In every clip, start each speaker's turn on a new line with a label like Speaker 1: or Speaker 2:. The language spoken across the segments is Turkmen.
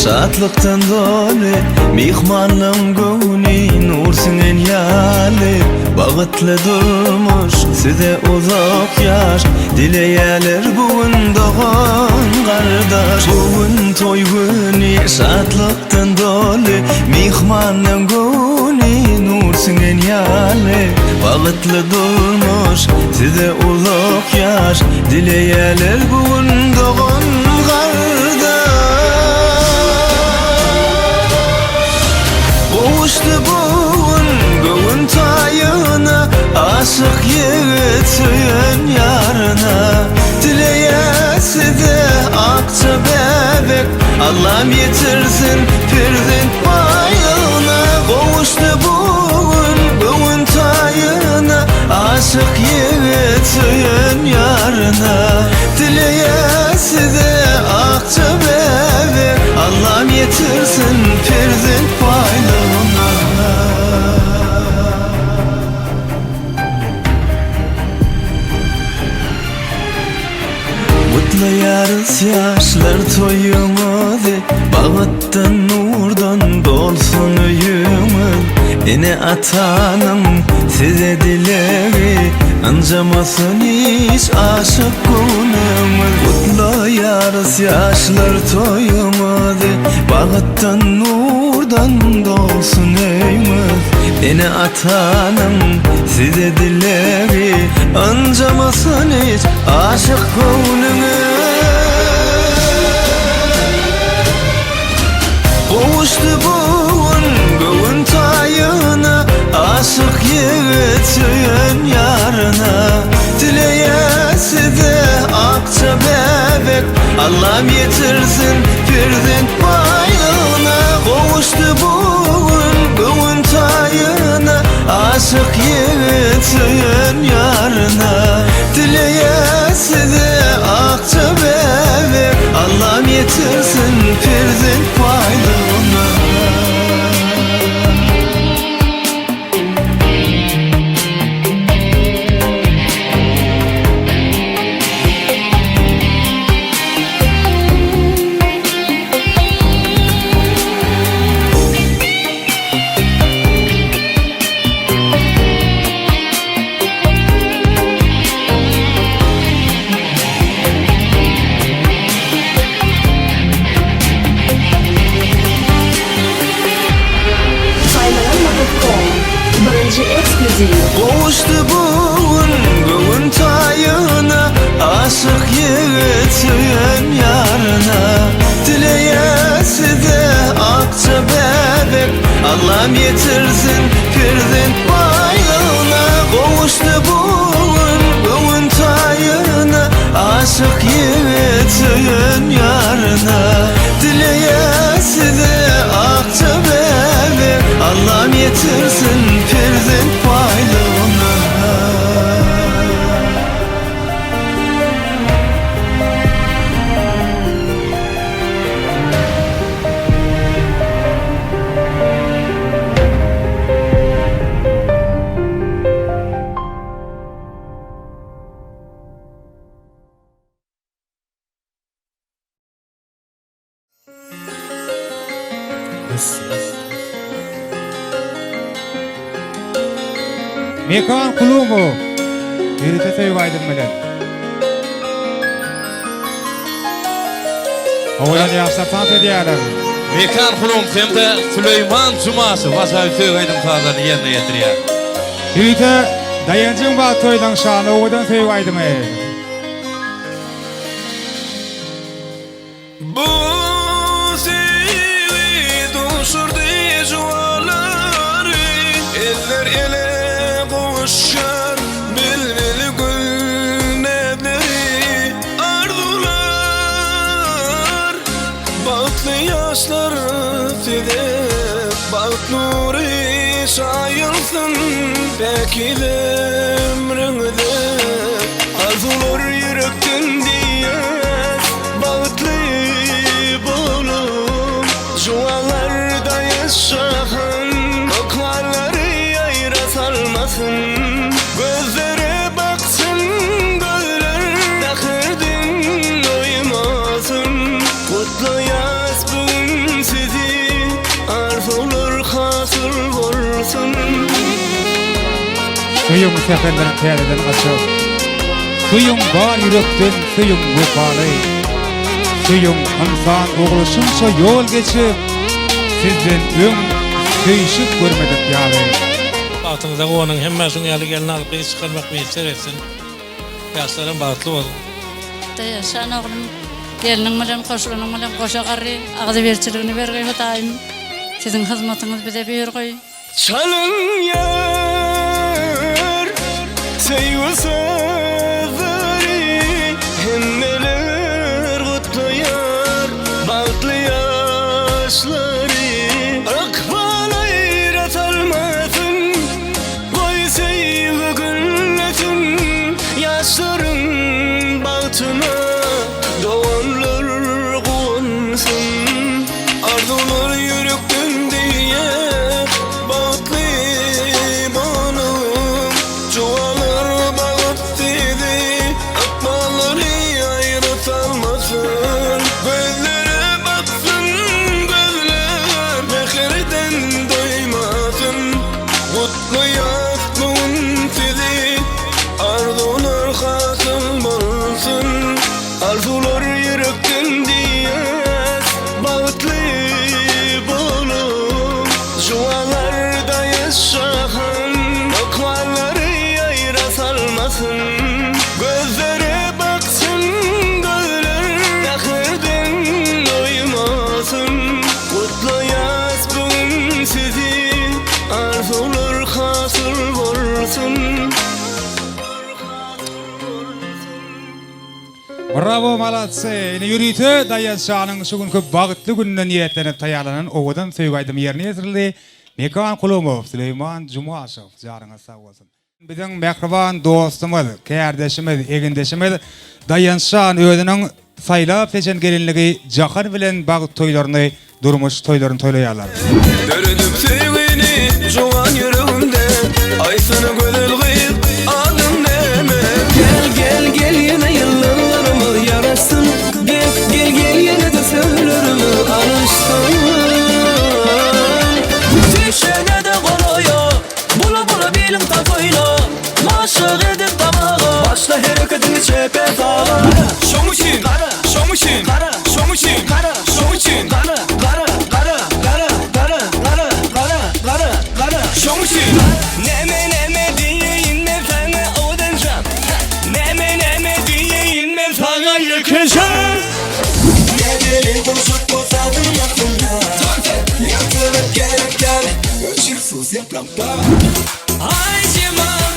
Speaker 1: Şatlykdan doly, myhmanlaň göwni nur siňen ýaly. Bagtly durmuş, size uzak ýaş dileýärler bu gün dogan gardaş. Bu gün toý güni, şatlykdan doly, myhmanlaň göwni nur siňen ýaly. Bagtly durmuş, size uzak ýaş dileýärler bu gün dogan gardaş. Gowuşdy bu gün göwün taýyna, Aşyk ýigit söýen ýaryna. Dileýär size akja bäbek, Allam ýetirsin perzent baýlygyna. Gowuşdy bu gün göwün taýyna, Aşyk ýigit söýen ýaryna. Dileýär size akja bäbek, Allam ýetirsin perzent baýlygyna. Gutlaýarys ýaşlar toýuňyzy, Bagtdan, nurdan dolsun öýüňiz. Ene-atanyň size dilegi, Ynjamasyn hiç aşyk göwnüňiz. Gutlaýarys ýaşlar toýuňyzy, Bagtdan, nurdan dolsun öýüňiz. Ene-atanyň size dilegi, Ynjamasyn hiç aşyk göwnüňiz. Gowuşdy bu gün göwün taýyna, Aşyk ýigit söýen ýaryna. Dileýär size akja bäbek, Allam ýetirsin perzent baýlygyna. Gowuşdy bu gün göwün taýyna, Aşyk ýigit söýen ýaryna. Dileýär size akja bäbek, Allam ýetirsin perzent baýlygyna.
Speaker 2: Saýlanan.com Birinji eksklýuziw.
Speaker 1: Gowuşdy bu gün göwün taýyna, Aşyk ýigit söýen ýaryna. Dileýär size akja bäbek, Allam ýetirsin perzent baýlygyna. Gowuşdy bu gün göwün taýyna, Aşyk ýigit söýen ýaryna. Dileýär size akja bäbek, Allam ýetirsin perzent baýlygyna.
Speaker 3: Mekan Kulumow ýörite söýgi aýdym bilen. Owadan ýaşlar tans edýärler.
Speaker 4: Mekan Kulomow hem-de Süleýman Jumaşow ajaýyp söýgi aýdym sazlaryny ýerine ýetirýär.
Speaker 3: Ýörite Daýanjyň bagt toýunyň şanly owadan söýgi aýdymy.
Speaker 1: Bu söýgi duşurdy juwanlary, Eller ele gowuşýar, bilbil gül näzleri, Arzuwlar, bagtly ýaşlar size Bagt nury çaýylsyn päkize ömrüňize. Arzuwlar ýürekden diýýär, bagtly boluň. Juwanlarda ýaşasyn, ykballary ýaýra salmasyn. Gözlere baksyn gözler, mähirden doýmasyn. Gutlaýas bu gün.
Speaker 3: Söýüň säherleri täzeden açyp. Söýüň bar ýürekden söýüň wepaly. Söýüň ynsan ogly şunça ýol geçip, sizden öň söýşüp görmedik ýaly.
Speaker 5: Bagtyňyza guwanyň hemmä şuň ýaly gelin alyp gyz çykarmak miýesser etsin. Ýaşlaram bagtly bolsun.
Speaker 6: Daýanjan oglum gelniň bilen goşulanyň bilen goşa garry agzybirçiligini bergeý Hudaýym siziň hyzmatyňyz bize buýurgaý.
Speaker 1: Çalynýar söýgi sazlary, Hemmeler gutlaýar bagtly ýaşlary. Ykbal aýra salmasyn, goý söýgi güllesin, Ýaşlaryň bagtyna doganlar guwansyn. Arzuwlar ýürekden diýýär, Bagtly boluň, Juwanlar bagt sizi, Ykballary aýra salmasyn. Gözlere baksyn gözler, Mähirden doýmasyn. Gutlaýas bu gün sizi, Arzuwlar hasyl bolsun. Arzuwlar ýürekden diýýäs, Bagtly boluň. Juwanlarda ýaşahan, Ykballary ýaýra salmasyn. Gözlere baksyn gözler, Mähirden doýmasyn. Gutlaýas bu gün sizi, Arzuwlar hasyl bolsun.
Speaker 3: Bravo malatsy! Ine ýörite Daýançanyň şu günki bagtly gününe niýetlenip taýýarlanan owadan söýgi aýdymy ýerine ýetirildi. Mekan Kulumow, Süleýman Jumaşow janyňyz sag bolsun. Biziň mähriban dostumyz, kärdeşimiz, egindeşimiz Daýançjan özüniň saýlap seçen gelinligi Jahan bilen bagt toýlaryny, durmuş toýlaryny toýlaýarlar.
Speaker 1: Döredip söýgini juwan ýüregimde Aýtsana gözel gyz adyň näme? Gel gel gel ýene ýyllarymyz ýaraşsyn Gel gel gel ýene-de sözlerimiz alyşsyn
Speaker 7: Düşene-de golaýa Bula bula biliň tapoýla Maşyk edip damaga
Speaker 1: Başla hereketiňi çepe saga Şoň üçin şoň üçin şoň üçin şoň üçin
Speaker 7: Gara gara gara gara gara gara gara gara gara
Speaker 1: Şoň üçin Näme näme diýeýin men saňa owadanjam Näme näme diýeýin men saňa ýekejan
Speaker 8: Nädeli goşuk bolsadyň ýakynda Ýagtylyk gerek däl Öçür sus lampa
Speaker 7: Aý Jemal,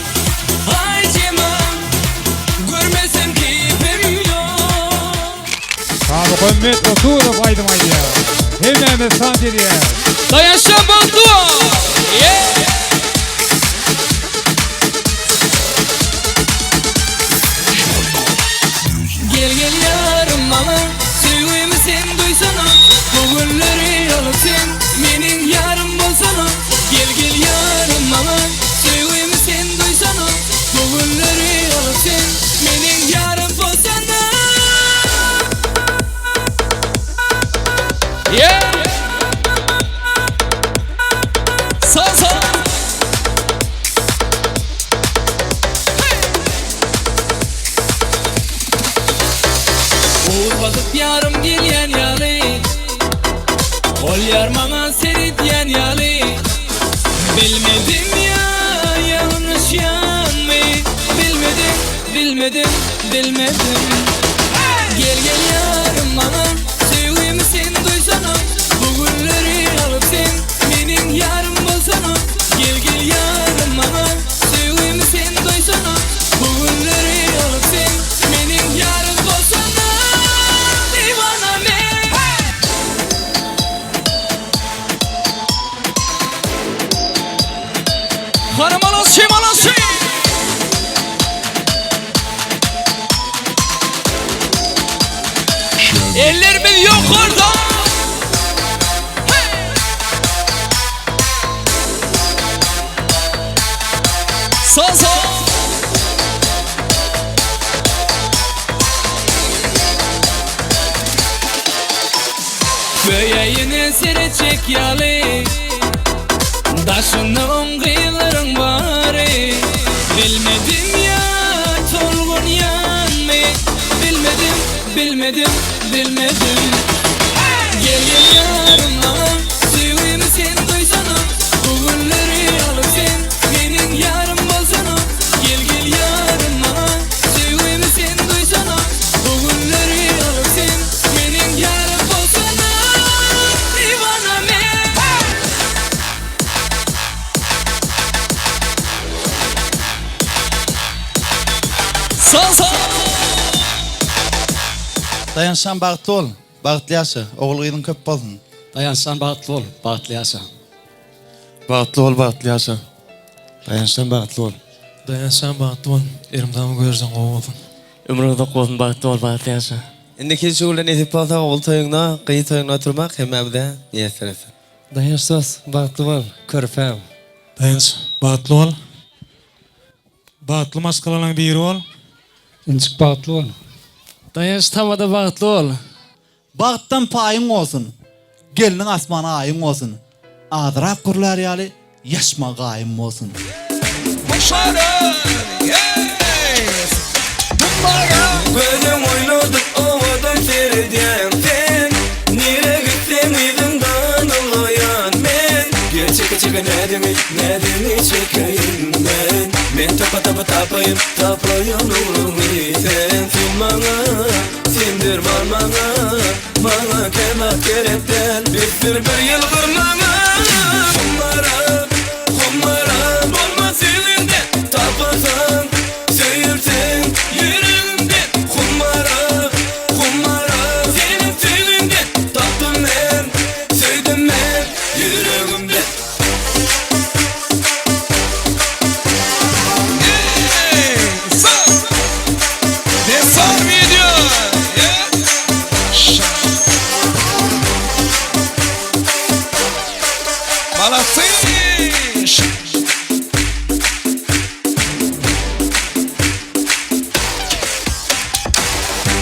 Speaker 7: aý Jemal Görmesem keýpim ýok.
Speaker 3: Şamuhammet Oturow aýdym aýdýar. Hemmämiz tans edýäris.
Speaker 7: Daýançja bagtly bol! Yeah! Gel gel ýarym maňa Söýgimi sen duýsana Bu günleri alyp sen Meniň ýarym bolsana Gel gel ýarym maňa Söýgimi sen duýsana Bu günleri alyp sen Meniň ýarym bolsana.
Speaker 4: Yeah! Sal sal!
Speaker 7: Ugur basyp ýarym gelýän ýaly Ol ýar maňa seredýän ýaly Bilmedim ýa ýalňyşýanmy Bilmedim, bilmedim, bilmedim Gel gel ýarym maňa Söýgimi sen duýsana Bu günleri alyp sen Meniň ýarym bolsana Gel gel ýarym maňa Söýgimi sen duýsana Bu günleri alyp sen Meniň ýarym bolsana Diwana men
Speaker 4: Hanamalasy malasy! Ellerimiz ýokarda! Sal sal!
Speaker 7: Göýä ýene seretjek ýaly Daşynda oň gyzlaryň bary. bilmedim, bilmedim Gel gel ýarym maňa, söýgimi sen duýsana Bu günleri alyp sen, meniň ýarym bolsana Gel gel ýarym maňa, söýgimi sen duýsana Bu günleri alyp sen, meniň ýarym bolsana Diwana men.
Speaker 9: Daýançjan bagtly bol, bagtly ýaşa, ogul gyzyň köp bolsun.
Speaker 10: Daýançjan bagtly bol, bagtly ýaşa.
Speaker 11: Bagtly bol, bagtly ýaşa. Daýançjan bagtly bol.
Speaker 12: Daýançjan bagtly bol, erimdamy görseň gowy bolsun.
Speaker 13: Ömrüň uzak bolsun bagtly bol bagtly ýaşa.
Speaker 14: Indiki şugla nesip bolsa ogul toýuňda, gyz toýuňda oturmak hemmämize miýesser etsin.
Speaker 15: Daýanç dos, bagtly bol, körpäm.
Speaker 12: Daýanç, bagtly bol. Bagtly maşgalalaň biri bol.
Speaker 15: Injik bagtly bol.
Speaker 13: Daýanç tamada bagtly bol.
Speaker 9: Bagtdan paýyň bolsun. Gelniň asman aýyň bolsun. Azrak gürlär ýaly ýaşma gaýym bolsun.
Speaker 1: Gözüň oýnadyp owadan seredýäň sen Nirä gitseň yzyňdan ylgaýan men Gel çeke çeke näziňi näziňi çekeýin men Men tapa tapa tapaýyn tapaýyn ugruňy sen Sen maňa sen derman maňa Maňa kebap gerek däl besdir bir ýylgyr maňa Humara humara bolma seniňde tapasaň Söýülseň ýüregimde humara humara Seniň söýgiňde tapdym men söýdüm men ýüregimde.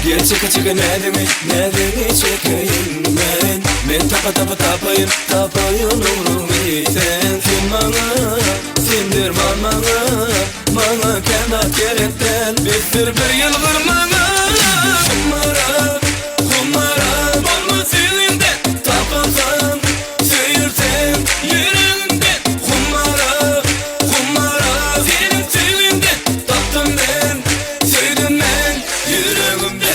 Speaker 1: Gel çeke çeke näziňi näziňi çekeýin men Men tapa tapa tapaýyn tapaýyn ugruňy sen Sen maňa sen derman maňa Maňa kän gerek däl besdir bir ýylgyr maňa Humara humara bolma söýgimde tapylsam söýülsem ýüregimde Humara humara seniň söýgiňde tapdym men söýdüm men ýüregimde.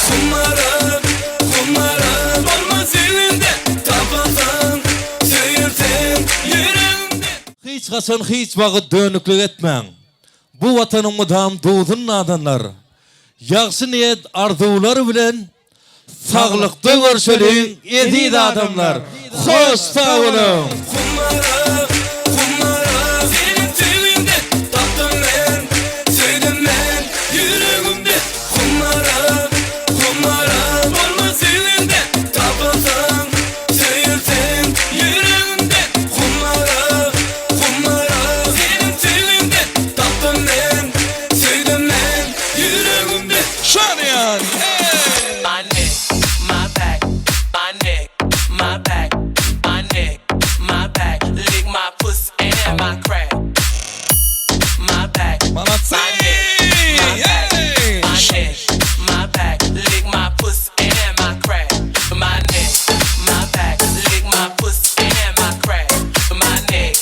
Speaker 1: Humara, humara bolma söýgimde Tapylsaň, söýülseň ýüregimde.
Speaker 4: Hiç haçan hiç wagt dönüklik etmäň. Bu watanyň mydam duzun dadanlar. Ýagşy niýet arzuwlar bilen saglykda görşeliň eziz adamlar. Hoş sag boluň.
Speaker 1: Humara, humara seniň söýgiňde tapdym men, söýdüm men ýüregimde. Humara, humara bolma söýgiňde tapylsaň, söýülseň ýüregimde. Humara, humara seniň söýgiňde tapdym men, söýdüm men ýüregimde.
Speaker 8: Şanýan, eý!
Speaker 7: My neck, my back, my neck, my back, my neck, my back, lick my pussy and my crack. My back, my neck, my back, my neck, my back, lick my pussy and my crack. My neck, my back, lick my pussy and my crack. My neck,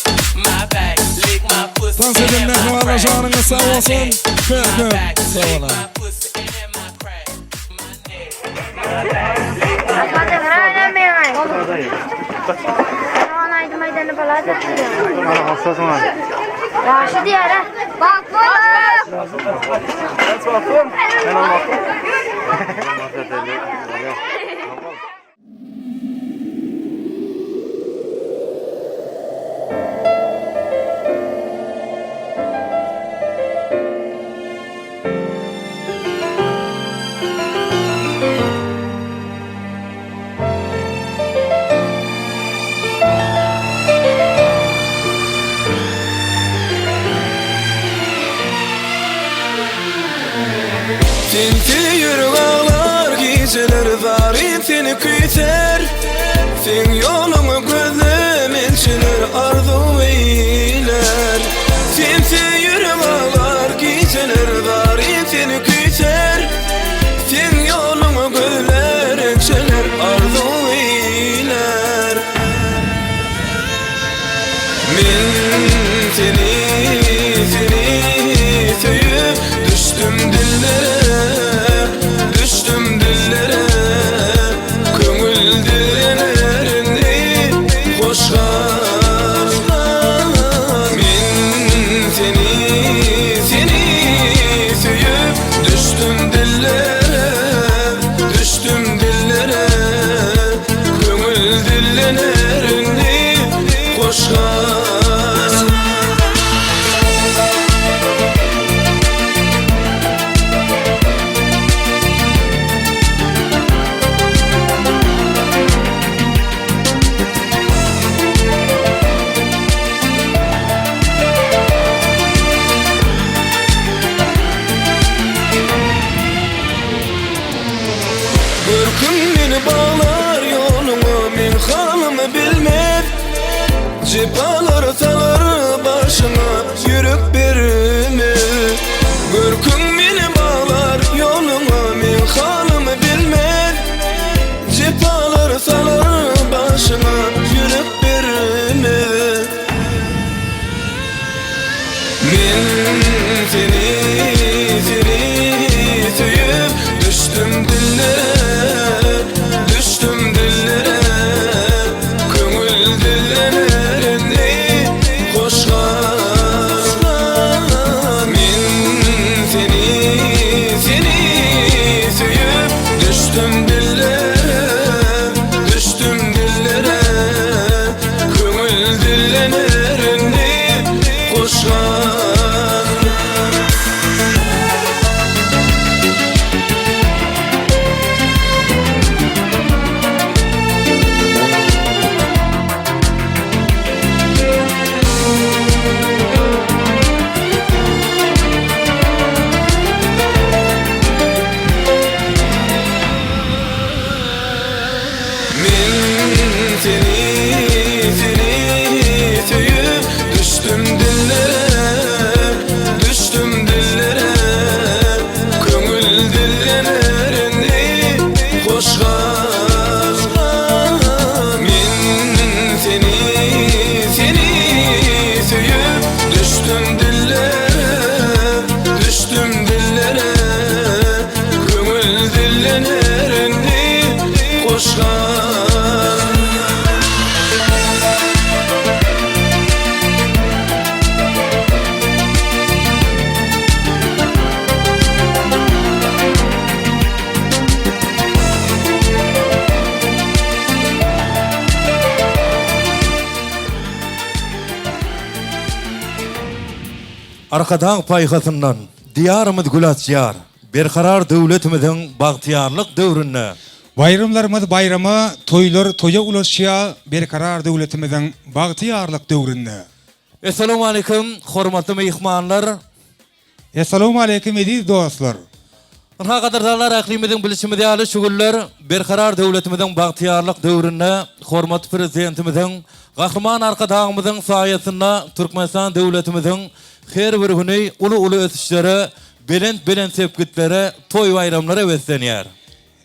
Speaker 7: my back, lick my pussy
Speaker 8: Tans
Speaker 7: and
Speaker 8: edenler
Speaker 7: my
Speaker 8: mähribanlar
Speaker 7: crack.
Speaker 8: janyňyz sag
Speaker 7: My
Speaker 8: bolsun.
Speaker 7: neck,
Speaker 8: Köp
Speaker 7: my
Speaker 8: köp
Speaker 7: back,
Speaker 8: sag
Speaker 7: lick
Speaker 8: boluň.
Speaker 7: my pussy and my crack.
Speaker 1: Sensiz ýürek aglar. seni küýsär Seň ýoluňy gözlem elçiler arzuw eýlär Sensiz ýürek aglar gijeler zaryn seni küýsär Seň ýoluňy gözlär elçiler arzuw eýlär Men seni, seni söýüp düşdüm dillere, düşdüm dillere Köňül dillener indi hoş gal Men seni, seni söýüp düşdüm dillere, düşdüm dillere Köňül dillener indi hoş gal. Görküň meni baglar ýoluňa meň halymy bilmez Jepalar salar başyňa ýürek bermez Görküň meni baglar ýoluňa meň halymy bilmez Jepalar salar başyňa ýürek bermez Men seni, seni söýüp düşdüm dillere, düşdüm dillere Köňül dillener indi hoş gal Men seni, seni söýüp düşdüm dillere, düşdüm dillere Köňül dillener indi hoş gal. Men seni, seni söýüp düşdüm dillere, düşdüm dillere Köňül dillener indi hoş gal Men seni, seni söýüp düşdüm dillere, düşdüm dillere Köňül dillener indi hoş gal.
Speaker 4: Arkadag paýhasyndan Diýarymyz gül açýar. Berkarar döwletimiziň bagtyýarlyk döwründe.
Speaker 3: Baýramlarymyz baýrama, toýlar toýa ulaşýar Berkarar döwletimiziň bagtyýarlyk döwründe.
Speaker 4: Essalawmaleýkim hormatly myhmanlar.
Speaker 3: Essalawmaleýkim eziz dostlar.
Speaker 4: Ynha gadyrdanlar ählimiziň bilşimiz ýaly şu günler Berkarar döwletimiziň bagtyýarlyk döwründe hormatly Prezidentimiziň Gahryman Arkadagymyzyň saýasynda Türkmenistan döwletimiziň her bir güni uly-uly ösüşlere belent-belent sepgitlere toý-baýramlara beslenýär.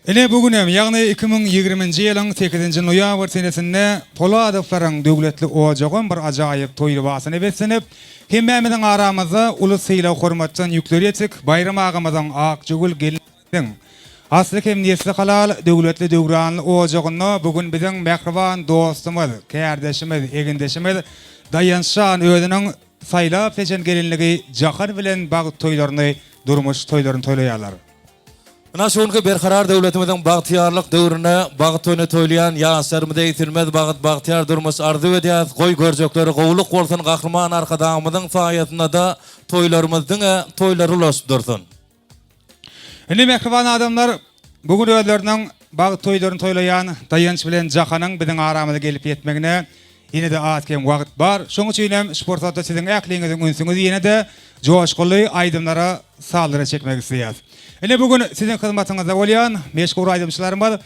Speaker 3: Ine, bu günem, ýagny 2020-nji ýylyň sekizinji noýabr senesinde Poladowlaryň döwletli ojagam bir ajaýyp toý lybasyna beslenip, hemmämiziň aramyzda uly sylag-hormatdan ýükleri ýetik Baýram agamyzyň Akjagül gelnimiziň asly hem nesli halal, döwletli döwranly ojagynda bu gün biziň mähriban dostumyz, kärdeşimiz, egindeşimiz Daýanç jan özüniň saýlap-seçen gelinligi Jahan bilen bagt toýlaryny, durmuş toýlaryny toýlaýarlar.
Speaker 4: Ynha şu günki Berkarar döwletimiziň bagtyýarlyk döwründe bagt toýuny toýlaýan ýaşlarymyza egsilmez bagt, bagtyýar durmuş arzuw edýäris. Goý görjekleri gowulyk bolsun, Gahryman Arkadagymyzyň saýasynda-da toýlarymyz diňe toýlara ulaşyp dursun.
Speaker 3: Indi mähriban adamlar, bu gün özleriniň bagt toýlaryny toýlaýan Daýanç bilen Jahanyň biziň aramyza gelip ýetmegine ýene-de az-kem wagt bar. Şonuň üçin hem şu pursatda siziň ähliňiziň ünsüňizi ýene-de joşgunly aýdymlara, sazlara çekmek isleýäris. Ine bu gün siziň hyzmatyňyzda bolýan meşhur aýdymçylarymyz.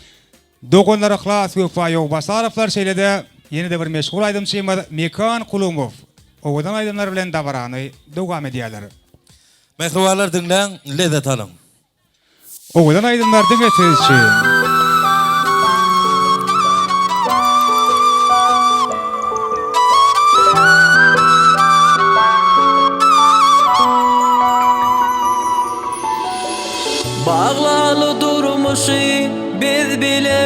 Speaker 3: Doganlar Yhlas Wepa Ýowbasarowlar şeýle-de ýene-de bir meşhur aýdymçymyz Mekan Kulumow owadan aýdymlar bilen dabarany dowam edýärler.
Speaker 4: Mähribanlar diňläň, lezzet alyň.
Speaker 3: Owadan aýdymlar diňe siz üçin.
Speaker 7: Baglaly durmuşy biz bile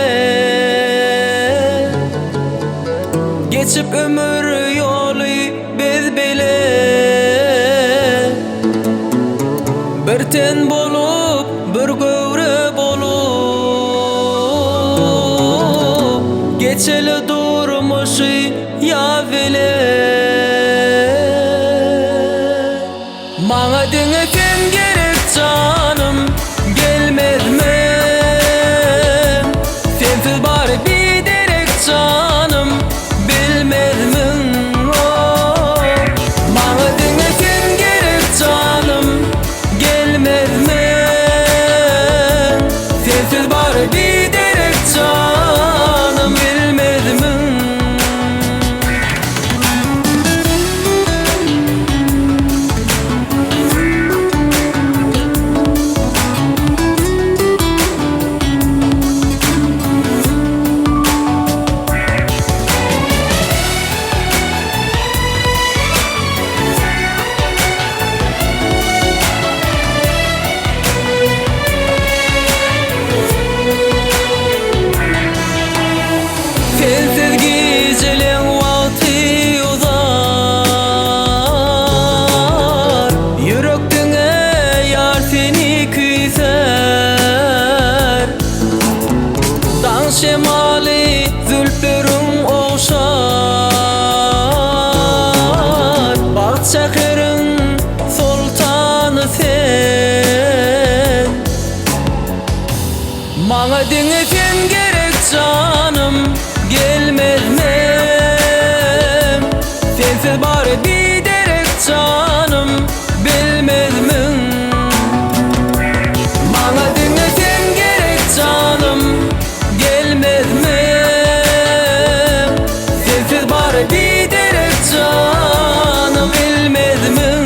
Speaker 7: Geçip ömür ýoly biz bile Bir ten bolup, bir göwre bolup Geçeli durmuşy ýaz bile Maňa diňe sen gerek janym gelmezmi Sensiz bary biderek janym bilmezmiň oh Maňa diňe sen gerek janym gelmezmi Sensiz bary biderek janym bilmezmiň. Sensiz gijeleň wagty uzar Ýürek diňe ýar seni küýsär Daň şemaly zülpleriň ogşar Bagt şäheriň soltany sen. Maňa diňe sen gerek janym gelmezmem Sensiz bary biderek janym bilmezmiň Maňa diňe sen gerek janym gelmezmem Sensiz bary biderek janym bilmezmiň.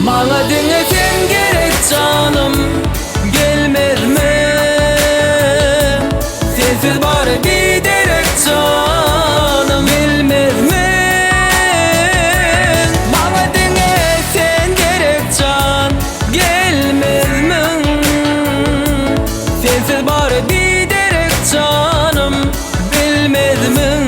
Speaker 7: Maňa diňe sen gerek janym gelmezmi Sensiz bary biderek janym bilmezmi Maňa diňe sen gerek jan gelmezmiň Sensiz bary biderek janym bilmezmiň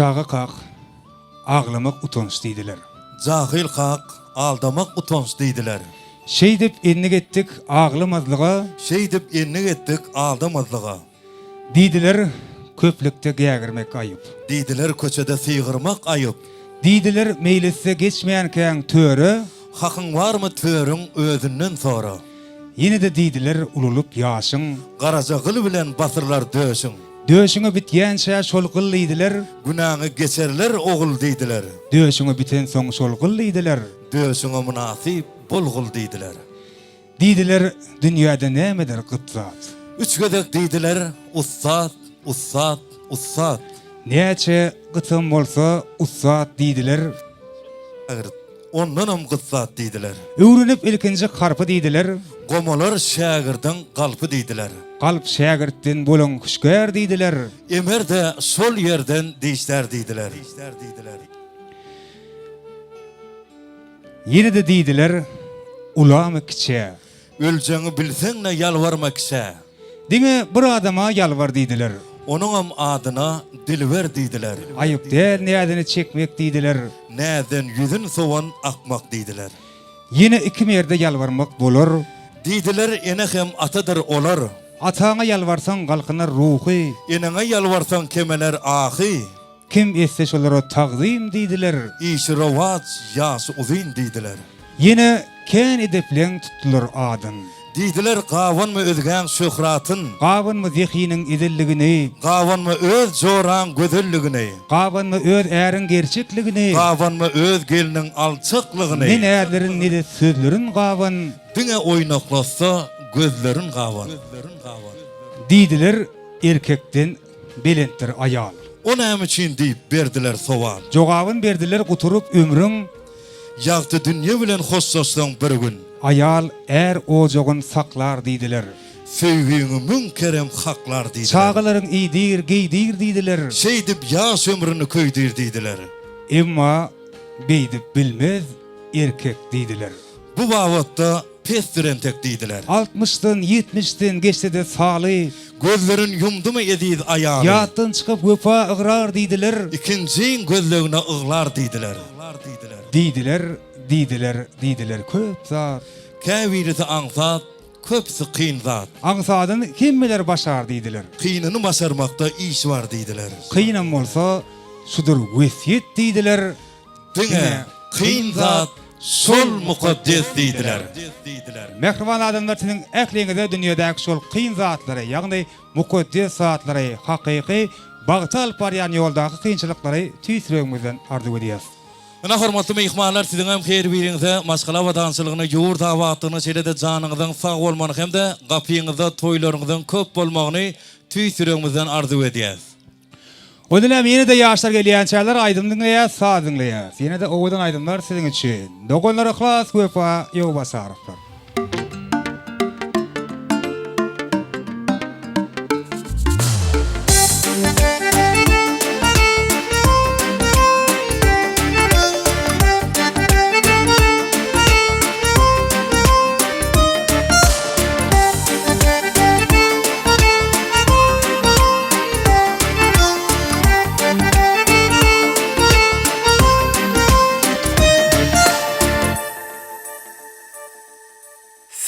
Speaker 3: Çaga kak, aglamak utanç diýdiler.
Speaker 4: Jahyl kak, aldamak utanç diýdiler.
Speaker 3: Şeýdip endik etdik aglamazlyga.
Speaker 4: Şeýdip endik etdik aldamazlyga.
Speaker 3: Diýdiler, köplükde gägirmek aýyp.
Speaker 4: Diýdiler, köçede sygyrmak aýyp.
Speaker 3: Diýdiler, meýlisde geçmänkäň töre.
Speaker 4: Hakyň barmy törüň özünden sora.
Speaker 3: Ýene-de diýdiler, ululyp ýaşyň.
Speaker 4: Garaja gyl bilen basyrlar döşüň.
Speaker 3: Döşüňe bitýänçä şol gyl diýdiler.
Speaker 4: Günäňi geçerler ogul diýdiler.
Speaker 3: Döşüňe bitensoň şol gyl diýdiler.
Speaker 4: Döşüňe mynasyp bolgul diýdiler.
Speaker 3: Diýdiler, dünýäde nämedir gyt zat.
Speaker 4: Üç gezek diýdiler, ussat, ussat, ussat.
Speaker 3: Näçe gytam bolsa ussat diýdiler.
Speaker 4: Ägirt. Ondanam gyt zat diýdiler.
Speaker 3: Öwrenip ilkinji harpy diýdiler.
Speaker 4: Gomalar şägirdiň galpy diýdiler.
Speaker 3: Galp şägirtden bolan hüşgär diýdiler.
Speaker 4: Emer-de şol ýerden dişlär diýdiler.
Speaker 3: Ýene-de diýdiler, ulamy kiçä.
Speaker 4: Öljegiňi bilseň-de ýalbarma kişä.
Speaker 3: Diňe bir adama ýalbar diýdiler.
Speaker 4: Onuňam adyna Dilber diýdiler.
Speaker 3: Aýyp däl näzini çekmek diýdiler.
Speaker 4: Näzden ýüzün sowan akmak diýdiler.
Speaker 3: Ýene iki merde ýalbarmak bolar.
Speaker 4: Diýdiler ene hem atadyr olar.
Speaker 3: Ataňa ýalbarsaň galkynar ruhy.
Speaker 4: Eneňe ýalbarsaň kemeler ahy.
Speaker 3: Kim etse şolara tagzym diýdiler.
Speaker 4: Işi rowaç, ýaşy uzyn diýdiler.
Speaker 3: Ýene kän edepleň tutdular adyn.
Speaker 4: Diýdiler, gabanma özgäň şöhratyn.
Speaker 3: Gabanma zehiniň ezelligini.
Speaker 4: Gabanma öz joraň gözelligini.
Speaker 3: Gabanma öz äriň gerçekligini.
Speaker 4: Gabanma öz gelniň alçaklygyny.
Speaker 3: Ne näzlerin ne-de sözlerin gaban.
Speaker 4: Diňe oýnaklatsa gözlerin gaban.
Speaker 3: Diýdiler, erkekden Belentdir aýal.
Speaker 4: O näme üçin diýip berdiler sowal.
Speaker 3: Jogabyn berdiler guturyp ömrüň.
Speaker 4: Ýagty dünýe bilen hoşlaşsaň bir gün.
Speaker 3: Aýal är ojagyn saklar diýdiler.
Speaker 4: Söýgiňi müň kerem haklar diýdiler.
Speaker 3: Çagalaryň iýdir, geýdir diýdiler.
Speaker 4: Şeýdip ýaş ömrüni köýdür diýdiler.
Speaker 3: Emma beýdip bilmez erkek diýdiler.
Speaker 4: Bu babatda Pesdir entek diýdiler.
Speaker 3: Altmyşdan, ýetmişden geçse-de saly.
Speaker 4: Gözlerin ýumdumy eziz aýaly.
Speaker 3: Ýatdan çykyp wepa ygrar diýdiler.
Speaker 4: Ikinjiň gözlegine yglar diýdiler.
Speaker 3: Diýdiler, diýdiler, diýdiler köp zat.
Speaker 4: Käbirisi aňsat, köpüsi kyn zat.
Speaker 3: Aňsadyny hemmeler başar diýdiler.
Speaker 4: Kynyny başarmakda iş bar diýdiler.
Speaker 3: Kynam bolsa, şudur wesýet diýdiler.
Speaker 4: Diňe kyn zat şol mukaddes diýdiler.
Speaker 3: Mähriban adamlar siziň ähliňize dünýedäki şol kyn zatlary, ýagny mukaddes zatlary, hakyky bagta alyp barýan ýoldaky kynçylyklary tüýs ýüregimizden arzuw edýäs.
Speaker 4: Ine hormatly myhmanlar siziňem her biriňize maşgala abadançylygyny, ýurt abatlygyny şeýle-de janyňyzyň sag bolmagyny hem-de gapyňyzda toýlaryňyzyň köp bolmagyny tüýs ýüregimizden arzuw edýäs.
Speaker 3: Onda näme ýene-de ýaşlar gelýänçäler aýdym diňleýäs, saz diňleýäs. Ýene-de owadan aýdymlar siziň üçin. Doganlar Yhlas, Wepa, Ýowbasarowlar.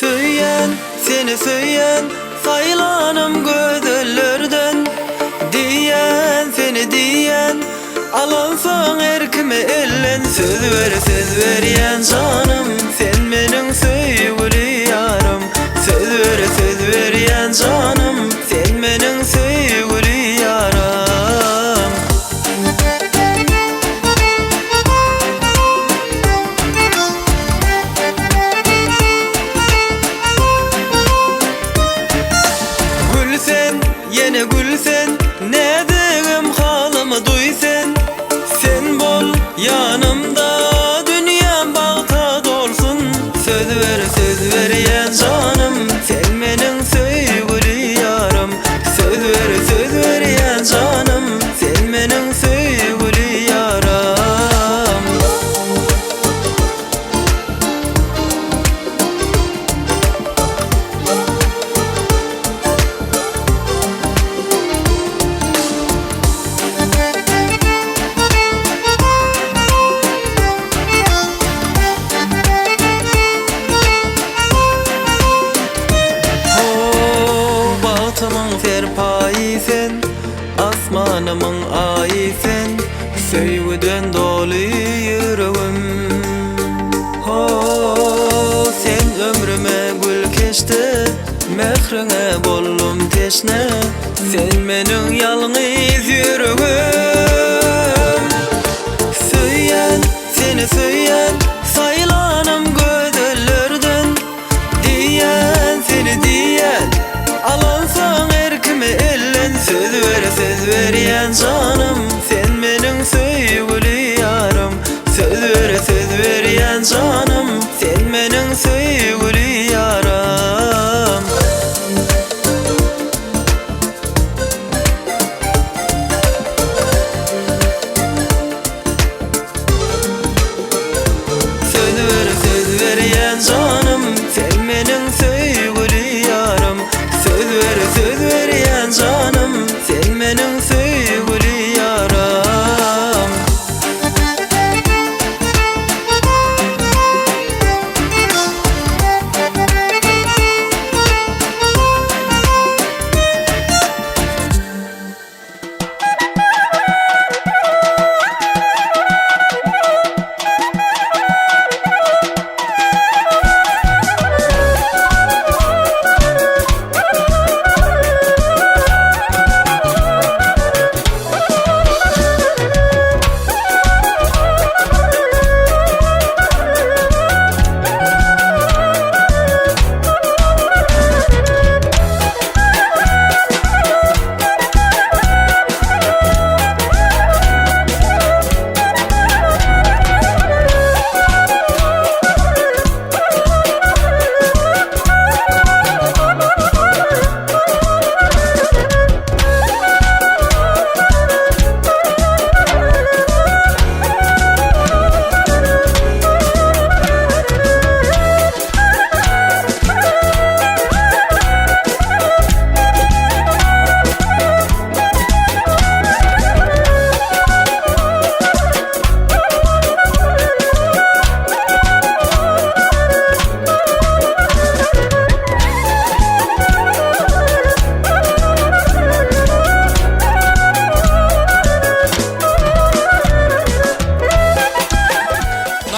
Speaker 1: Söýýän, seni söýýän, saýlanym gözellerden Diýýän, seni diýýän, alansoň erkimi elden Söz ber, söz berýän janym, sen meniň söýgüli ýarym Söz ber, söz berýän janym, sen meniň söýgüli ýarym. Gül sen, ýene gül sen, näzigim halymy duý sen. Sen bol ýanymda, dünýäm bagta dolsun. Söz ber, söz berýän janym, sen meniň söýgüli ýarym. Söz ber, söz berýän janym, sen meniň söýgüli ýarym. Ho, bagtymyň serpaýy sen, Asmanymyň aýy sen, Söýgüden doly ýüregim. Ho, sen ömrüme gül keşde, Mähriňe boldum teşne, Sen meniň ýalňyz ýüregim. Söýýän, seni söýýän, Saýlanym gözellerden. Diýýän, seni diýýän, Alansoň erkimi elden. Söz ber, söz berýän janym, Sen meniň söýgüli ýarym. Söz ber, söz berýän.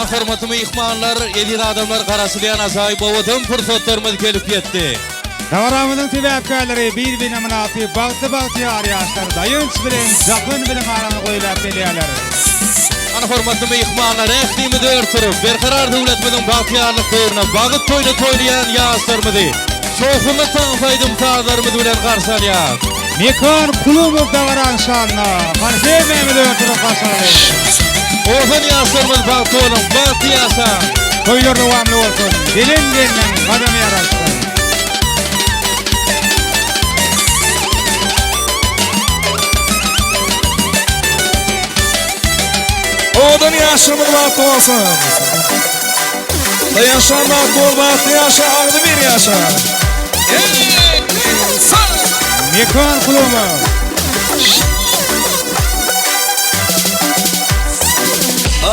Speaker 4: Ynha hormatly myhmanlar, eziz adamlar garaşylýan ajaýyp owadan pursatlarymyz gelip ýetdi.
Speaker 3: Dabaramyzyň sebäpkärleri bir-birine mynasyp bagtly bagtyýar ýaşlar Daýanç bilen Jahan biziň aramyza goýlap gelýärler.
Speaker 4: Hany hormatly myhmanlar ählimiz ör turup Berkarar döwletimiziň bagtyýarlyk döwrüne bagyt toýuny toýlaýan ýaşlarymyzy şowhunly tans aýdym sazlarymyz bilen garşy alýas.
Speaker 3: Mekan Kulymow dabaraň şanyna hany hemmämiz ör turup garşy alalyň.
Speaker 4: Owadan ýaşlarymyz bagtly boluň, bagtly ýaşaň.
Speaker 3: Toýlar dowamly bolsun, gelen gelniň gadamy ýaraşsyn.
Speaker 8: Owadan ýaşlarymyz bagtly bolsun. Daýançjan bagtly bol, bagtly ýaşa, agzybir ýaşa. Hey! Sag!
Speaker 3: Mekan Kulymow.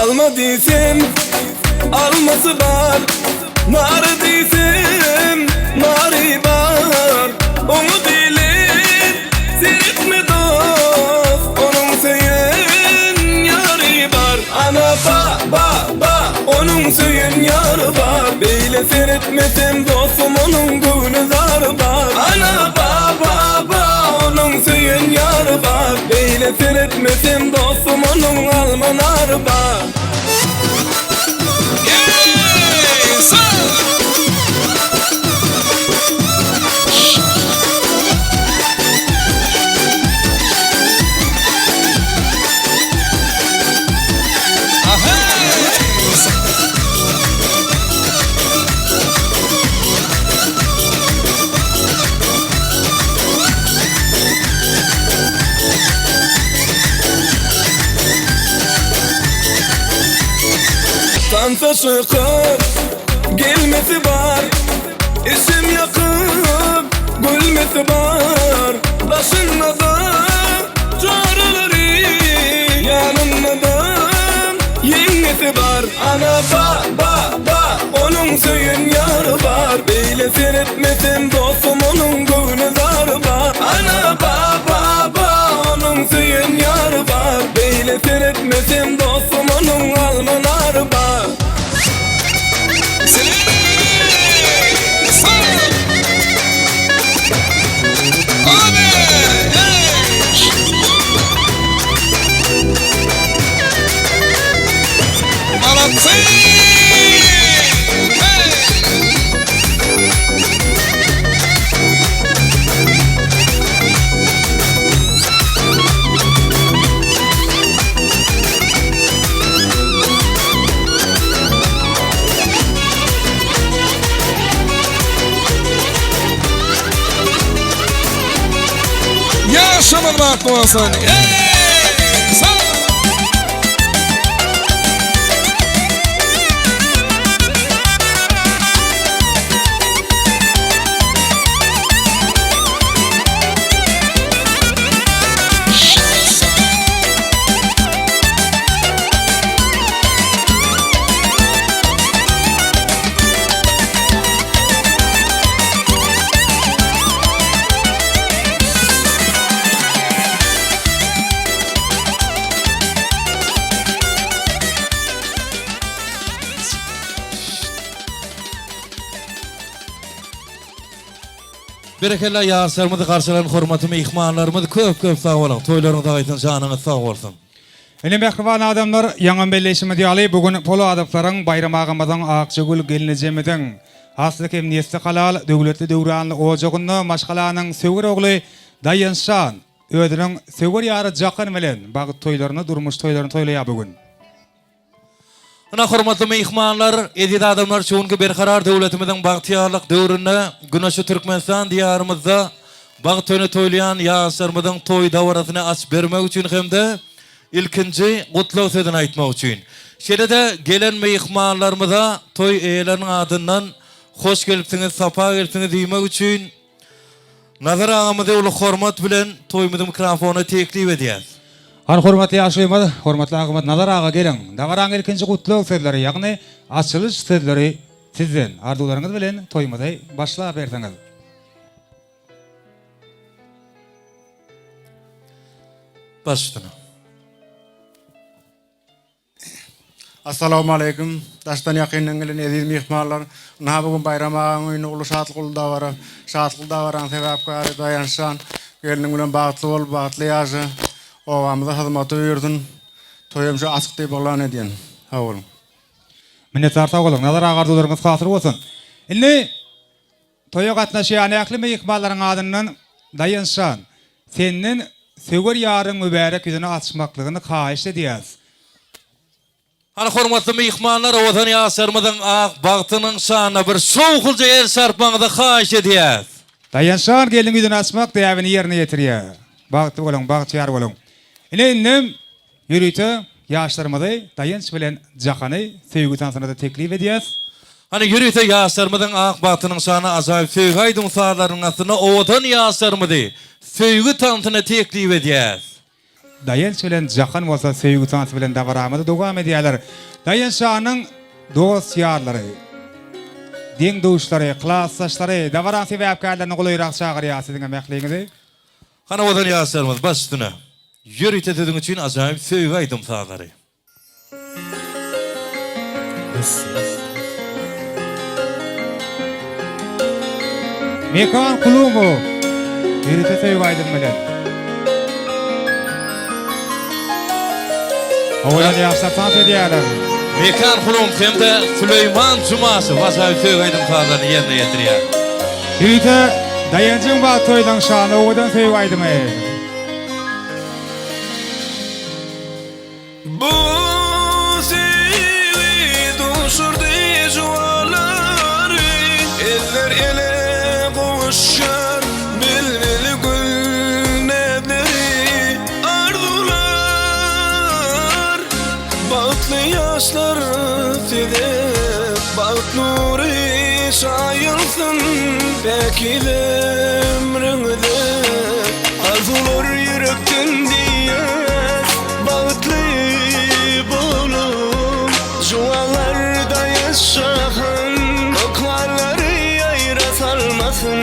Speaker 1: Alma diýsem, almasy bar, Nar diýsem, nary bar. Oňa diýlen seretme dost, Onuň söýen ýary bar. Ana ba, ba, ba, Onuň söýen ýary bar. Beýle seretmesem dostum, Onuň göwni zary bar. Ana ba, ba, ba, Onuň söýen ýary bar. Beýle seretmesem dostum, Onuň alma nary bar. Tansa çykyp gelmesi bar Içim ýakyp gülmesi bar Daşynda-da joralary Ýanynda-da ýeňňesi bar Ana ba ba ba onuň söýen ýary bar Beýle seretmesem dostum onuň göwni zary bar Ana ba ba ba onuň söýen ýary bar Beýle seretmesem dostum onuň alma nary bar.
Speaker 8: Ýaşamyz bagtly bolsun. Eý! Sag!
Speaker 4: Berekella ýaşlarymyzy garşylan hormatly myhmanlarymyz köp köp sag boluň toýlaryňyz aýsyn janyňyz sag bolsun.
Speaker 3: Ine mähriban adamlar ýaňam belleýşimiz ýaly bu gün Poladowlaryň Baýram agamyzyň Akjagül gelnejemiziň asly hem nesli halal döwletli döwranly ojagynda maşgalanyň söwer ogly Daýançjan özüniň söwer ýary Jahan bilen bagt toýlaryny durmuş toýlaryny toýlaýar bu gün.
Speaker 4: Ynha, hormatly myhmanlar, eziz adamlar, şu günki Berkarar döwletimiziň bagtyýarlyk döwründe güneşli Türkmenistan Diýarymyzda bagt toýuny toýlaýan ýaşlarymyzyň toý dabarasyny açyp bermek üçin hem-de ilkinji gutlag sözüni aýtmak üçin, şeýle-de gelen myhmanlarymyza toý eýeleriniň adyndan hoş gelipsiňiz, sapa gelipsiňiz diýmek üçin, Nazar agamyzy uly hormat bilen toýumyzyň mikrofonyna teklip edýäs.
Speaker 3: Hany hormatly ýaşulymyz, hormatly agamyz Nazar aga geliň. Dabaraň ilkinji gutlag sözleri, ýagny açylyş sözleri sizden. Arzuwlaryňyz bilen toýumyzy başlaberseňiz.
Speaker 4: Baş üstüne.
Speaker 16: Assalamualeýkum. Daşdan ýakyndan gelen eziz myhmanlar. Ynha bu gün Baýram agaň öýünde uly şatlyk uly dabara. Şatlykly dabaranyň sebäpkäri Daýanç jan. Gelniň bilen bagtly bol, bagtly ýaşa. Obamyza hyzmaty buýursyn. Toýam şu açyk diýip yglan edýän. Sag boluň.
Speaker 3: Minnetdar sag boluň. Nazar aga arzuwlaryňyz hasyl bolsun. Indi Toýa gatnaşýan ähli myhmanlaryň adyndan Daýanç jan, senden söwer ýaryň mübärek ýüzüni açmaklygyny haýyşt edýäs.
Speaker 4: Hany hormatly myhmanlar owadan ýaşlarymyzyň ak bagtynyň şanyna bir şowhunja el çarpmagyňyzy haýyş edýäs.
Speaker 3: Daýanç jan gelniň ýüzüni açmak däbini ýerine ýetirýär. Bagtly boluň, bagtyýar boluň. Ine indem Ýörite ýaşlarymyzy Daýanç bilen Jahany söýgi tansyna-da teklip edýäs.
Speaker 4: Hany ýörite ýaşlarymyzyň ak bagtynyň şanyna ajaýyp söýgi aýdym sazlarynyň astynda owadan ýaşlarymyzy söýgi tansyna teklip edýäs.
Speaker 3: Daýanç bilen Jahan bolsa söýgi tansy bilen dabaramyzy dowam edýärler. Daýanç şanyň dost-ýarlary, deň-duşlary, klasdaşlary dabaraň sebäpkärlerini golaýrak çagyrýar siziňem ähliňizi.
Speaker 4: Hany owadan ýaşlarymyz baş üstüne. Ýörite siziň üçin ajaýyp söýgi aýdym sazlary.
Speaker 3: Mekan Kulumow ýörite söýgi aýdym bilen. Owadan ýaşlar tans edýärler.
Speaker 4: Mekan Kulomow hem-de Süleýman Jumaşow ajaýyp söýgi aýdym sazlaryny ýerine ýetirýär.
Speaker 3: Ýörite Daýanjyň bagt toýunyň şany owadan söýgi aýdymy.
Speaker 1: Bu söýgi duşurdy juwanlary, Eller ele gowuşýar bilbil gül näzleri, Arzuwlar, bagtly ýaşlar size Bagt nury çaýylsyn päkize ömrüňize. Arzuwlar ýürekden diýýäs, bagtly boluň. Juwanlarda ýaşasyn, ykballary ýaýra salmasyn.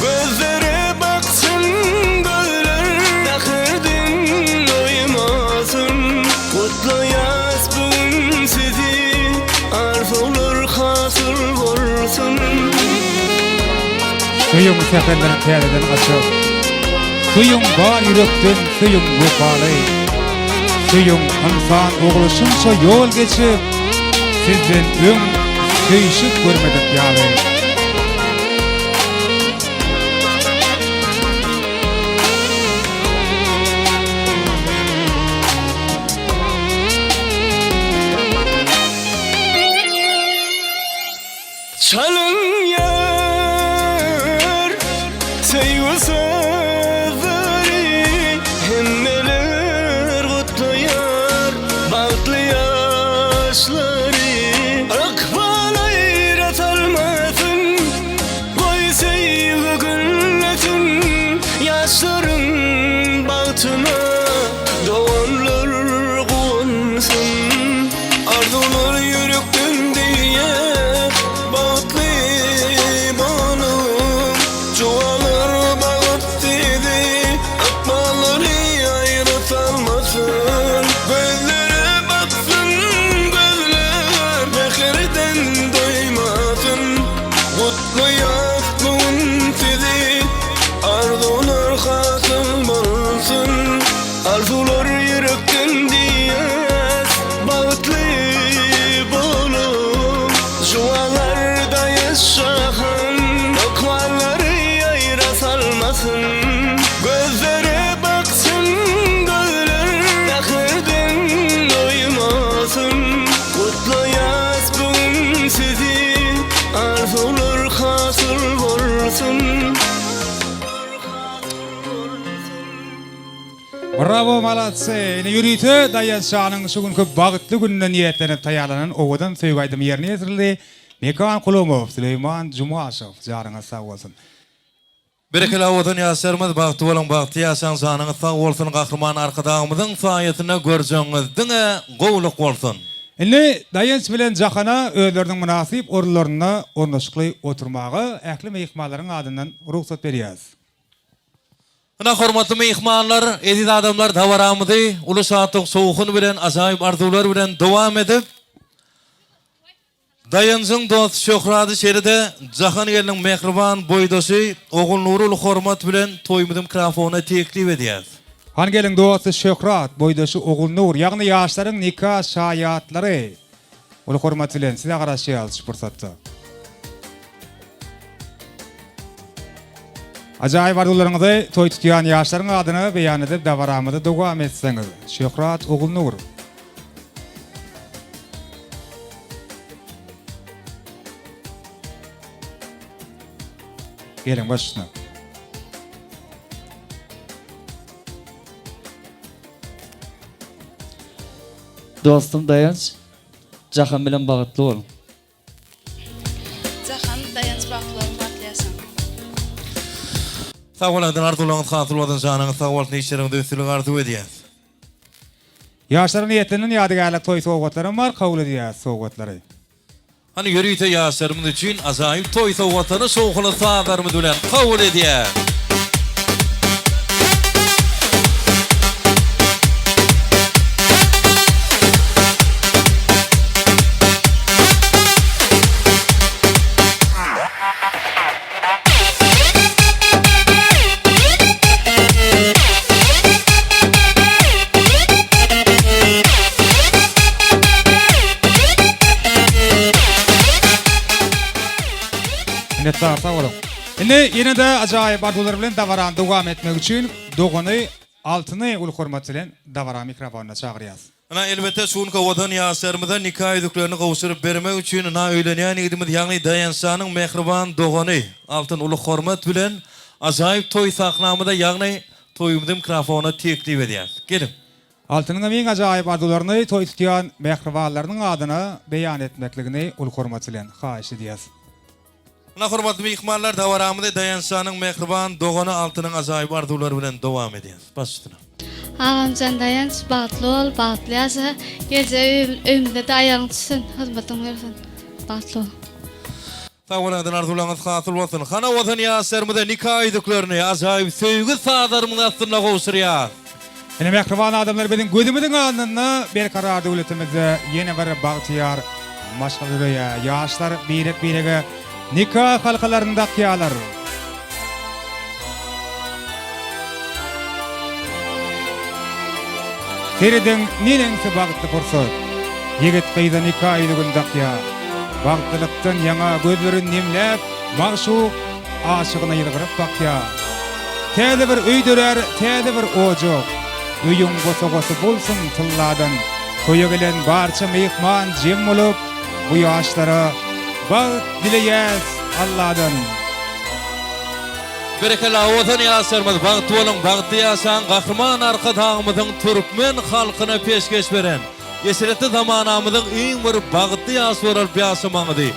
Speaker 1: Gözlere baksyn gözler, mähirden doýmasyn. Gutlaýas bu gün sizi, arzuwlar hasyl bolsun.
Speaker 3: Söýüň säherler täzeden açyp. Söýüň bar ýürekden söýüň wepaly. Söýüň ynsan ogly şunça ýol geçip, sizden öň söýşüp görmedik ýaly.
Speaker 1: Çalynýar söýgi sazlary, Hemmeler gutlaýar bagtly ýaşlary. Ykbal aýra salmasyn, goý söýgi güllesin, Ýaşlaryň bagtyna doganlar guwansyn. Arzuwlar ýürekden diýýär, Bagtly boluň, juwanlar bagt sizi, Ykballary aýra salmasyn. Gözlere baksyn gözler, Mähirden doýmasyn. Gutlaýas bu gün sizi, Arzuwlar hasyl bolsun. Arzuwlar ýürekden diýýäs, Bagtly boluň. Juwanlarda ýaşasyn, Ykballary ýaýra salmasyn. Gözlere baksyn gözler, Mähirden doýmasyn. Gutlaýas bu gün sizi, Arzuwlar hasyl bolsun.
Speaker 3: Bravo malatsy! Ine ýörite Daýanç şanyň şu günki bagtly gününe niýetlenip taýýarlanan owadan söýgi aýdymy ýerine ýetirildi. Mekan Kulomow, Süleýman Jumaşow janyňyz sag bolsun.
Speaker 4: Berekella owadan ýaşlarymyz bagtly boluň bagtly ýaşaň janyňyz sag bolsun Gahryman Arkadagymyzyň saýasynda görjegiňiz diňe gowluk bolsun.
Speaker 3: Indi Daýanç bilen Jahana özleriniň mynasyp orunlarynda ornaşykly oturmaga ähli myhmanlaryň adyndan rugsat berýäris.
Speaker 4: Ynha hormatly myhmanlar, eziz adamlar dabaramyzy uly şatlyk şowhun bilen ajaýyp arzuwlar bilen dowam edip, Daýanjyň dosty Şöhrady şeýle-de Jahan gelniň mähriban boýdaşy Ogulnury uly hormat bilen toýumyzy mikrofona teklip edýäs.
Speaker 3: Han gelin dosty Şöhrat, boýdaşy Ogulnur, ýagny ýaşlaryň nika şaýatlary. Uly hormat bilen size garaşýarys şu pursatda. Ajaýyp arzuwlaryňyzy toý tutýan ýaşlaryň adyna beýan edip dabaramyzy dowam etseňiz. Şöhrat Ogulnur. Geliň baş üstüne.
Speaker 10: Dostum Daýanç, Jahan bilen bagtly bol.
Speaker 17: Jahan, Daýanç bagtly boluň bagtly ýaşaň.
Speaker 4: Sag boluň eden arzuwlaryňyz hasyl bolsun janyňyz sag bolsun işleriňizde üstünlik arzuw edýäs.
Speaker 3: Ýaşlara niýetlenen ýadygärlik toý sowgatlaram bar kabul edýäs sowgatlary.
Speaker 4: Hany ýörite ýaşlarymyz üçin ajaýyp toý sowgatlaryny şowhunly sazlarymyz bilen kabul edýäs.
Speaker 3: Minnetdar sag boluň. Indi ýene-de ajaýyp arzuwlar bilen dabarany dowam etmek üçin dogany Altyny uly hormat bilen dabara mikrofonyna çagyrýas.
Speaker 4: Ynha, elbetde, şu günki owadan ýaşlarymyza nika ýüzüklerini gowşuryp bermek üçin, ynha, öýlenýän ýigidimiz, ýagny Daýançjanyň mähriban dogany Altyn uly hormat bilen ajaýyp toý sahnamyza, ýagny toýumyzy mikrofona teklip edýäris. Geliň!
Speaker 3: Altynyňam iň ajaýyp arzuwlaryny toý tutýan mähribanlarynyň adyna beýan etmekligini uly hormat bilen haýyş edýäs.
Speaker 4: Ynha, hormatly myhmanlar, dabaramyzy Daýançjanyň mähriban dogany Altynyň ajaýyp arzuwlary bilen dowam edýäris. Baş üstüne.
Speaker 17: Agamjan Daýanç bagtly bol, bagtly ýaşa, geljek öýümize-de aýagyň düşsün, hyzmatyň bersin. Bagtly bol.
Speaker 4: Sag boluň eden arzuwlaryňyz hasyl bolsun. Hana watan ýaşlarymyza nika ýüzüklerini ajaýyp söýgi sazlarymyň astynda gowşurýas.
Speaker 3: Ine mähriban adamlar biziň gözümiziň alnynda Berkarar döwletimizde ýene bir bagtyýar maşgala döreýär. Ýaşlar birek-birege nika halkalaryny dakýarlar. Serediň, neneňsi bagtly pursat! Ýigit gyza nika ýüzügini dakýar. Bagtlylykdan ýaňa gözleri nemläp, magşuk aşygyna ýylgyryp bakýar. Täze bir öý dörär, täze bir ojak. Öýüň bosagasy bolsun tylladan. Toýa gelen barça myhman jem bolup, bu ýaşlara bagt dileýäs Alladan.
Speaker 4: Berekella owadan ýaşlarymyz bagtly boluň bagtly ýaşaň Gahryman Arkadagymyzyň türkmen halkyna peşgeş beren eşretli zamanamyzyň iň bir bagtly ýaşlary bolup ýaşamagyňyzy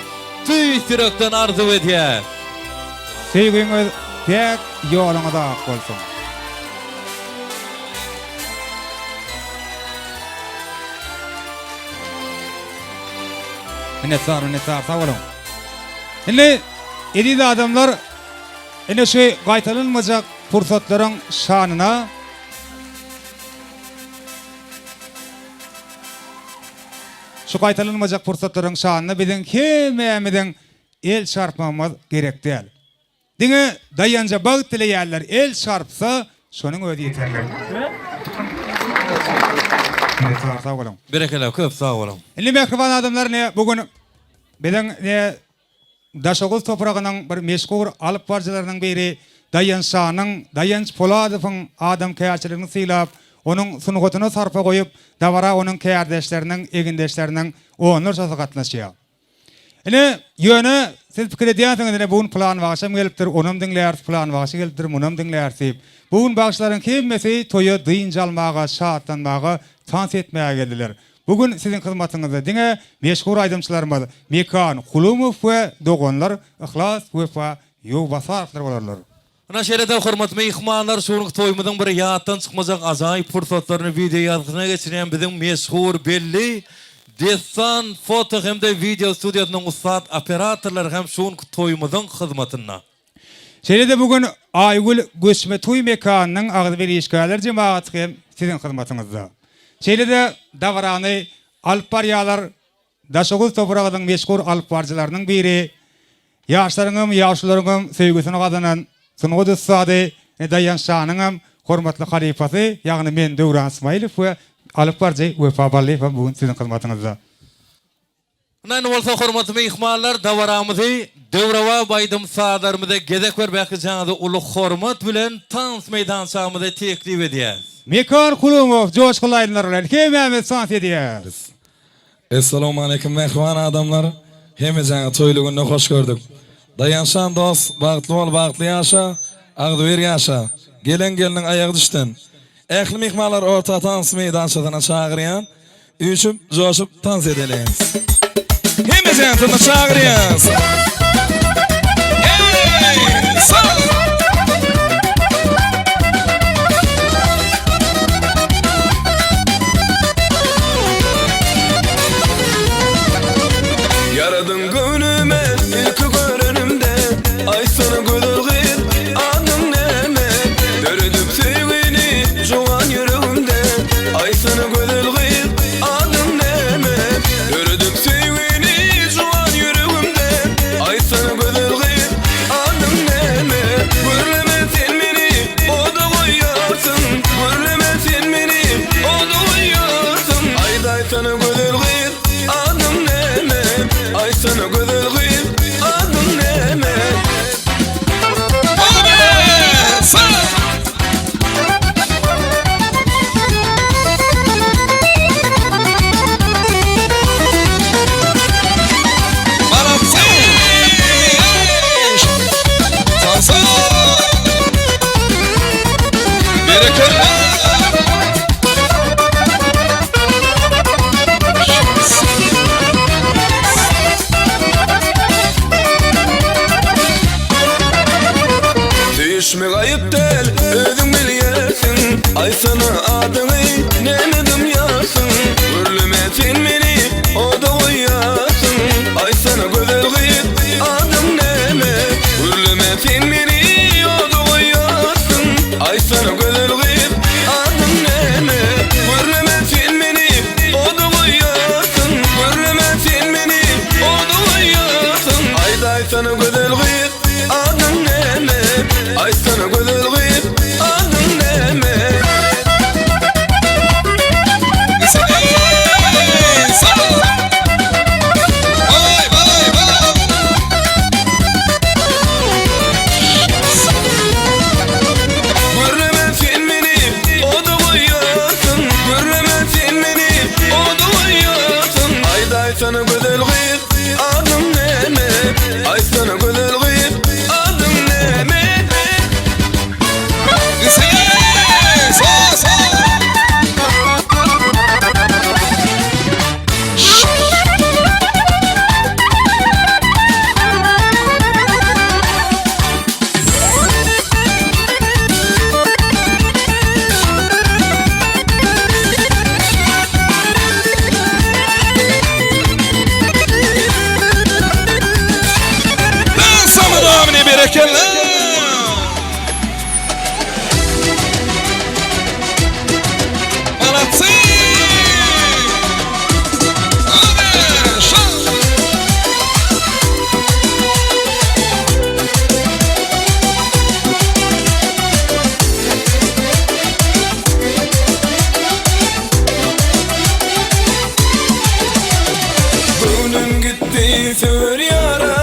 Speaker 4: tüýs ýürekden arzuw edýäs.
Speaker 3: Söýgiňiz päk ýoluňyz ak bolsun. Minnetdar minnetdar sag boluň. Indi eziz adamlar Ine şu gaýtalanmajak pursatlaryň şanyna şu gaýtalanmajak pursatlaryň şanyna biziň hemmämiziň el çarpmagymyz gerek däl. Diňe Daýanja bagt dileýänler el çarpsa, şonuň özi ýeterlik. Minnetdar, sag boluň.
Speaker 4: Berekella, köp sag boluň.
Speaker 3: Indi mähriban adamlar ine bu gün biziň ine Daşoguz topragynyň bir meşhur alypbaryjylarynyň biri Daýanç şanyň, Daýanç Poladowyň adamkärçiligini sylap, onuň sungatyna sarpa goýup, dabara onuň kärdeşleriniň, egindeşleriniň onlarçasy gatnaşýar. Ine, ýöne siz pikir edýänsiňiz, ine, bu gün pylan bagşam gelipdir, onam diňläris, pylan bagşy gelipdir, munam diňläris diýip. Bu gün bagşylaryň hemmesi toýa dynç almaga, şatlanmaga, tans etmäge geldiler. Bu gün siziň hyzmatyňyzda diňe meşhur aýdymçylarymyz Mekan Kulumow we doganlar Yhlas, Wepa Ýowbasarowlar bolarlar.
Speaker 4: Ynha şeýle-de hormatly myhmanlar şu günki toýumyzyň bir ýatdan çykmajak ajaýyp pursatlaryny wideo ýazgysyna geçirýän biziň meşhur belli Dessan foto hem-de wideo studiýasynyň ussat operatorlary hem şu günki toýumyzyň hyzmatynda.
Speaker 3: Şeýle-de bu gün Aýgül göçme toý mekanynyň agzybir işgärler jemagaty hem siziň hyzmatyňyzda. Şeýle-de dabarany alyp barýarlar Daşoguz topragynyň meşhur alypbaryjylarynyň biri, ýaşlaryňam, ýaşulularyňam söýgüsini gazanan sungat ussady Daýanç şanyňam hormatly halypasy, ýagny men Döwran Smailow we alypbaryjy Wepa Ballyýew hem bu gün siziň hyzmatyňyzda.
Speaker 4: Ynha indi bolsa hormatly myhmanlar dabaramyzy döwrebap aýdym-sazlarymyza gezek berip ählijaňyzy uly hormat bilen tans meýdançamyza teklip edýäs.
Speaker 3: Mekan Kulymow joşgunly aýdymlar bilen hemmämiz tans edýäris.
Speaker 8: Essalawmaleýkim mähriban adamlar hemmejaňy toýly günde hoş gördük. Daýançjan dost bagtly bol bagtly ýaşa agzybir ýaşa. Gelen gelniň aýagy düşden. Ähli myhmanlary orta tans meýdançasyna çagyrýan. Üýşüp, joşup tans edeliň. Hemmejaňy tanda çagyrýas. Eý, sag!
Speaker 1: Ýaradyň göwnüme ilki görenimde Aýtsana gözel gyz adyň näme Döredip söýgini juwan ýüregimde Aýtsana gözel gyz adyň näme Döredip söýgini juwan ýüregimde Aýtsana gözel gyz adyň näme Gürleme sen meni oda goýýarsyň Gürleme sen meni oda goýýarsyň Aýdaýsana gözel gyz adyň näme Aýtsana gözel gyz adyň näme. Söýüşmek aýyp däl, özüň bilýärsiň Aýtsana adyňy, näme dymýarsyň Gürleme sen meni, oda goýýarsyň Aýtsana gözel gyz, adyň näme Gürleme sen meni, oda goýýarsyň Aýtsana gözel gyz, adyň näme Gürleme sen meni, oda goýýarsyň Gürleme sen meni, oda goýýarsyň Aýdaýsana gözel gyz, Adyň näme? Aýtsana gözel gyz, adyň näme? Gürleme sen meni, oda goýýarsyň Gürleme sen meni, oda goýýarsyň Aýdaýsana gözel gyz, Adyň näme? Aýtsana gözel gyz, adyň näme?
Speaker 8: Berekella! Молодцы!
Speaker 1: Göwnüm gitdi söwer ýara,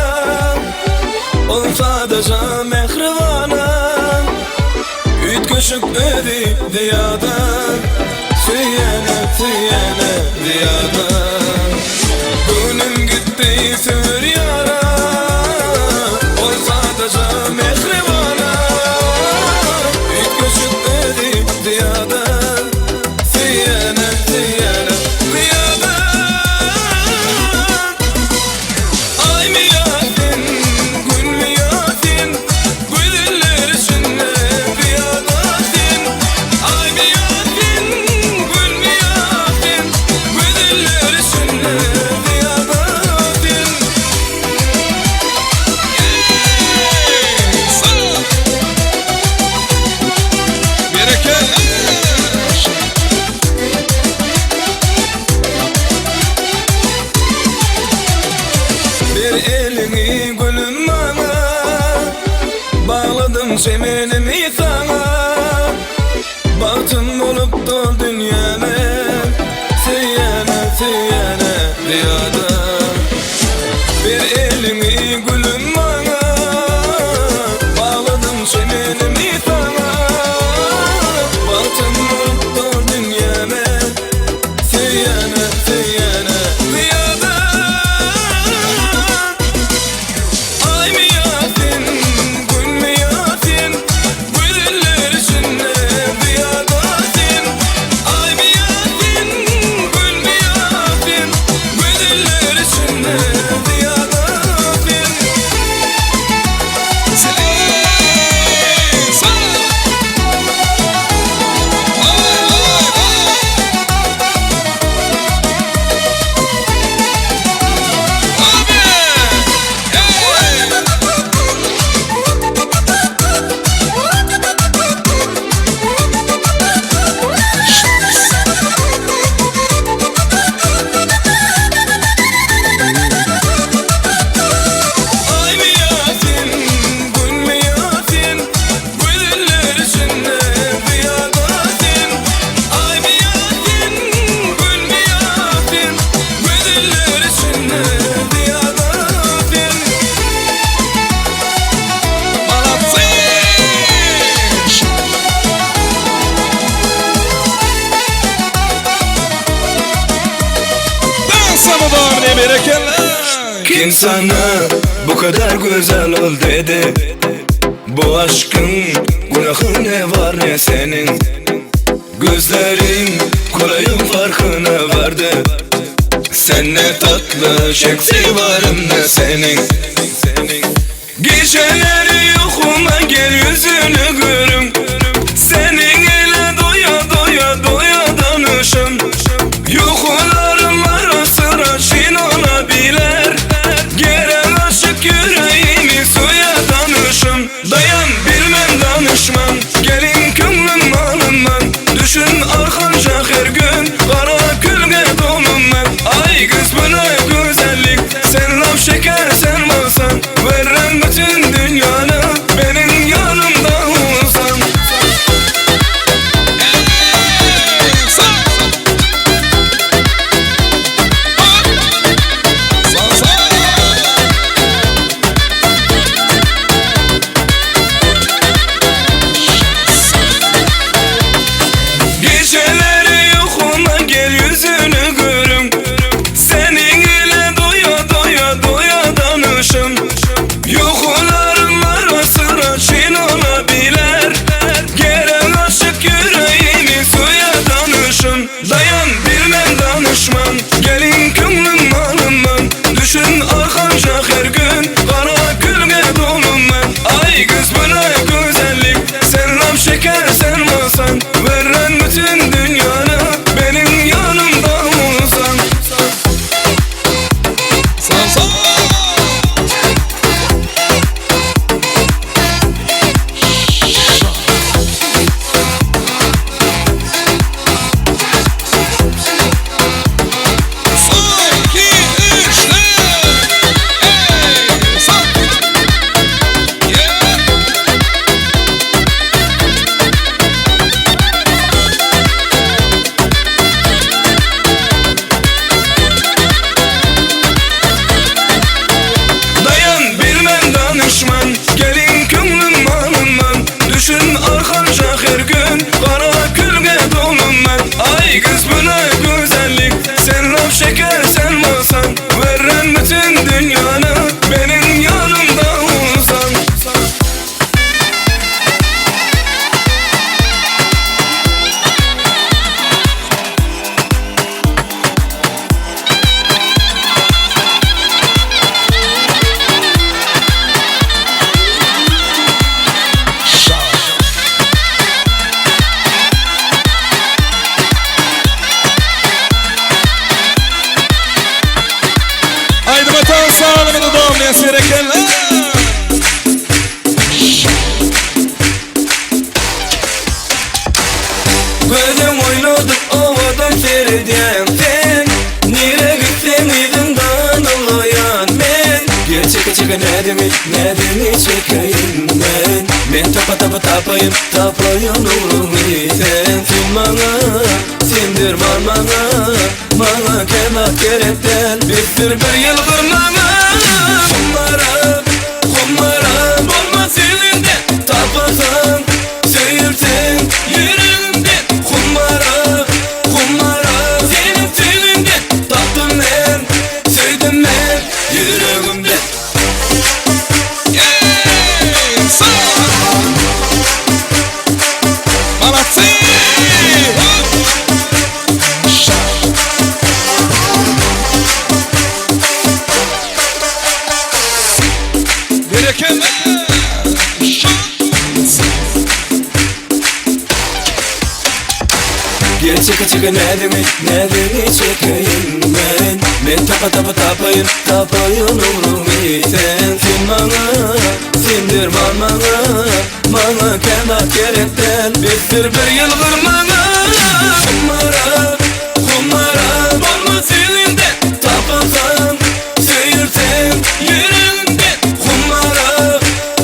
Speaker 1: Ol sadaja mähribana. Üýtgeşik özi zyýada, Söýýäne, söýýäne zyýada. Göwnüm gitdi söwer ýara, Ol sadaja mähribana. Üýtgeşik özi zyýada, Söýýäne, söýýäne zyýada. Aýmy ýa sen, Günmi ýa sen, Gözeller içinde pyýada sen. Aýmy ýa sen, Günmi ýa sen, Gözeller içinde pyýada sen.
Speaker 8: Eý, sag!
Speaker 1: eliňi gülüm maňa Bagladym çemenimi saňa Bagtym bolup dol dünýäme Söýýäne söýýäne zyýada Ber eliňi gülüm maňa Bagladym çemenimi saňa Bagtym bolup dol dünýäme Söýýäne söýýäne zyýada Aýmy ýa sen, Günmi ýa sen, Gözeller içinde zyýada sen. Aýmy ýa sen, Günmi ýa sen, Gözeller içinde zyýada sen. Aýmy ýa sen, Günmi ýa sen, Gözeller içinde zyýada sen. Aýmy ýa sen, Günmi ýa sen, Gözeller içinde zyýada sen. Kim sana bu kadar güzel ol dedi Bu aşkın günahı ne var ne senin Gözlerin kolayın farkına vardı Sen ne tatlı şeksi varım ne senin Geceleri yokuma gel yüzünü görüm Senin ile doya doya doya danışım Yuxularım ara sıra çin olabilir Gelen aşık yüreğimi suya danışım Dayan bilmem danışmam Gelin köňlüm alınman Düşün arkanca her gün Kara külge dolum ben Ay kız bu ne güzellik Sen laf şeker sen balsan Veririm bütün dünyanı Benim yanımda olsan Geceleri yokuma gel yüzünü görüm Senin ile doya doya doya danışım Yuxularım ara sıra çin olabilir Gelen aşık yüreğimi suya danışım Dayan bilmem danışmam Gelin köňlüm alınmam Düşün arkanca her gün Kara külge dolum ben Ay kız bu ne güzellik Sen laf şeker sen masan Veren bütün dünyanı Benim yanımda olsan Dayan bilmem danışman Gelin köňlüm alınman Düşün arkanca her gün Kara külge dolum ben Ay kız bu ne güzellik Sen laf şeker sen masan Veririm bütün dünyanı Benim yanımda olsan
Speaker 8: Aýdyma tan saglymyny dowamlaýan berekella.
Speaker 1: Gözüň oýnadyp owadan seredýäň sen Nirä gitseň yzyňdan ylgaýan men. çeke çeke näziňi, näziňi çekeýin men Men tapa tapa tapaýyn, tapaýyn ugruňy sen Sen maňa, sen derman maňa, maňa kän gerek däl Besdir bir ýylgyr maňa Humara, humara bolma elinde Tapasaň, söýülseň ýüregiňden Humara, humara seniň söýgiňden Tapdym men, söýdüm men ýüregimden. Gel çeke çeke näziňi, näziňi çekeýin men Men tapa tapa tapaýyn, tapaýyn ugruňy sen Sen maňa, sen derman maňa, maňa kän zat gerek däl Besdir bir ýylgyr maňa Humara, humara bolma elinde Tapasaň, söýülseň ýüregiňden Humara,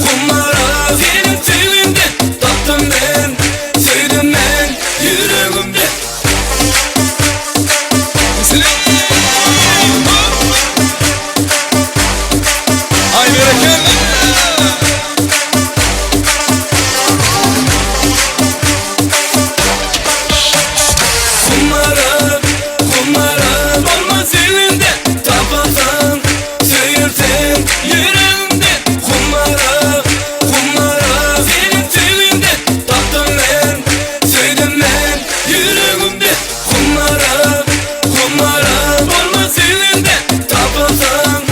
Speaker 1: humara seniň söýgiňden Tapdym men, söýdüm men ýüregimden.
Speaker 8: Aý berekella!
Speaker 1: Humara, humara bolmaz elinde Tapasaň, söýülseň ýüregiňden Humara, humara seniň söýgiňden Tapdym men, söýdüm men ýüregimden Humara, humara bolmaz elinde Tapasaň,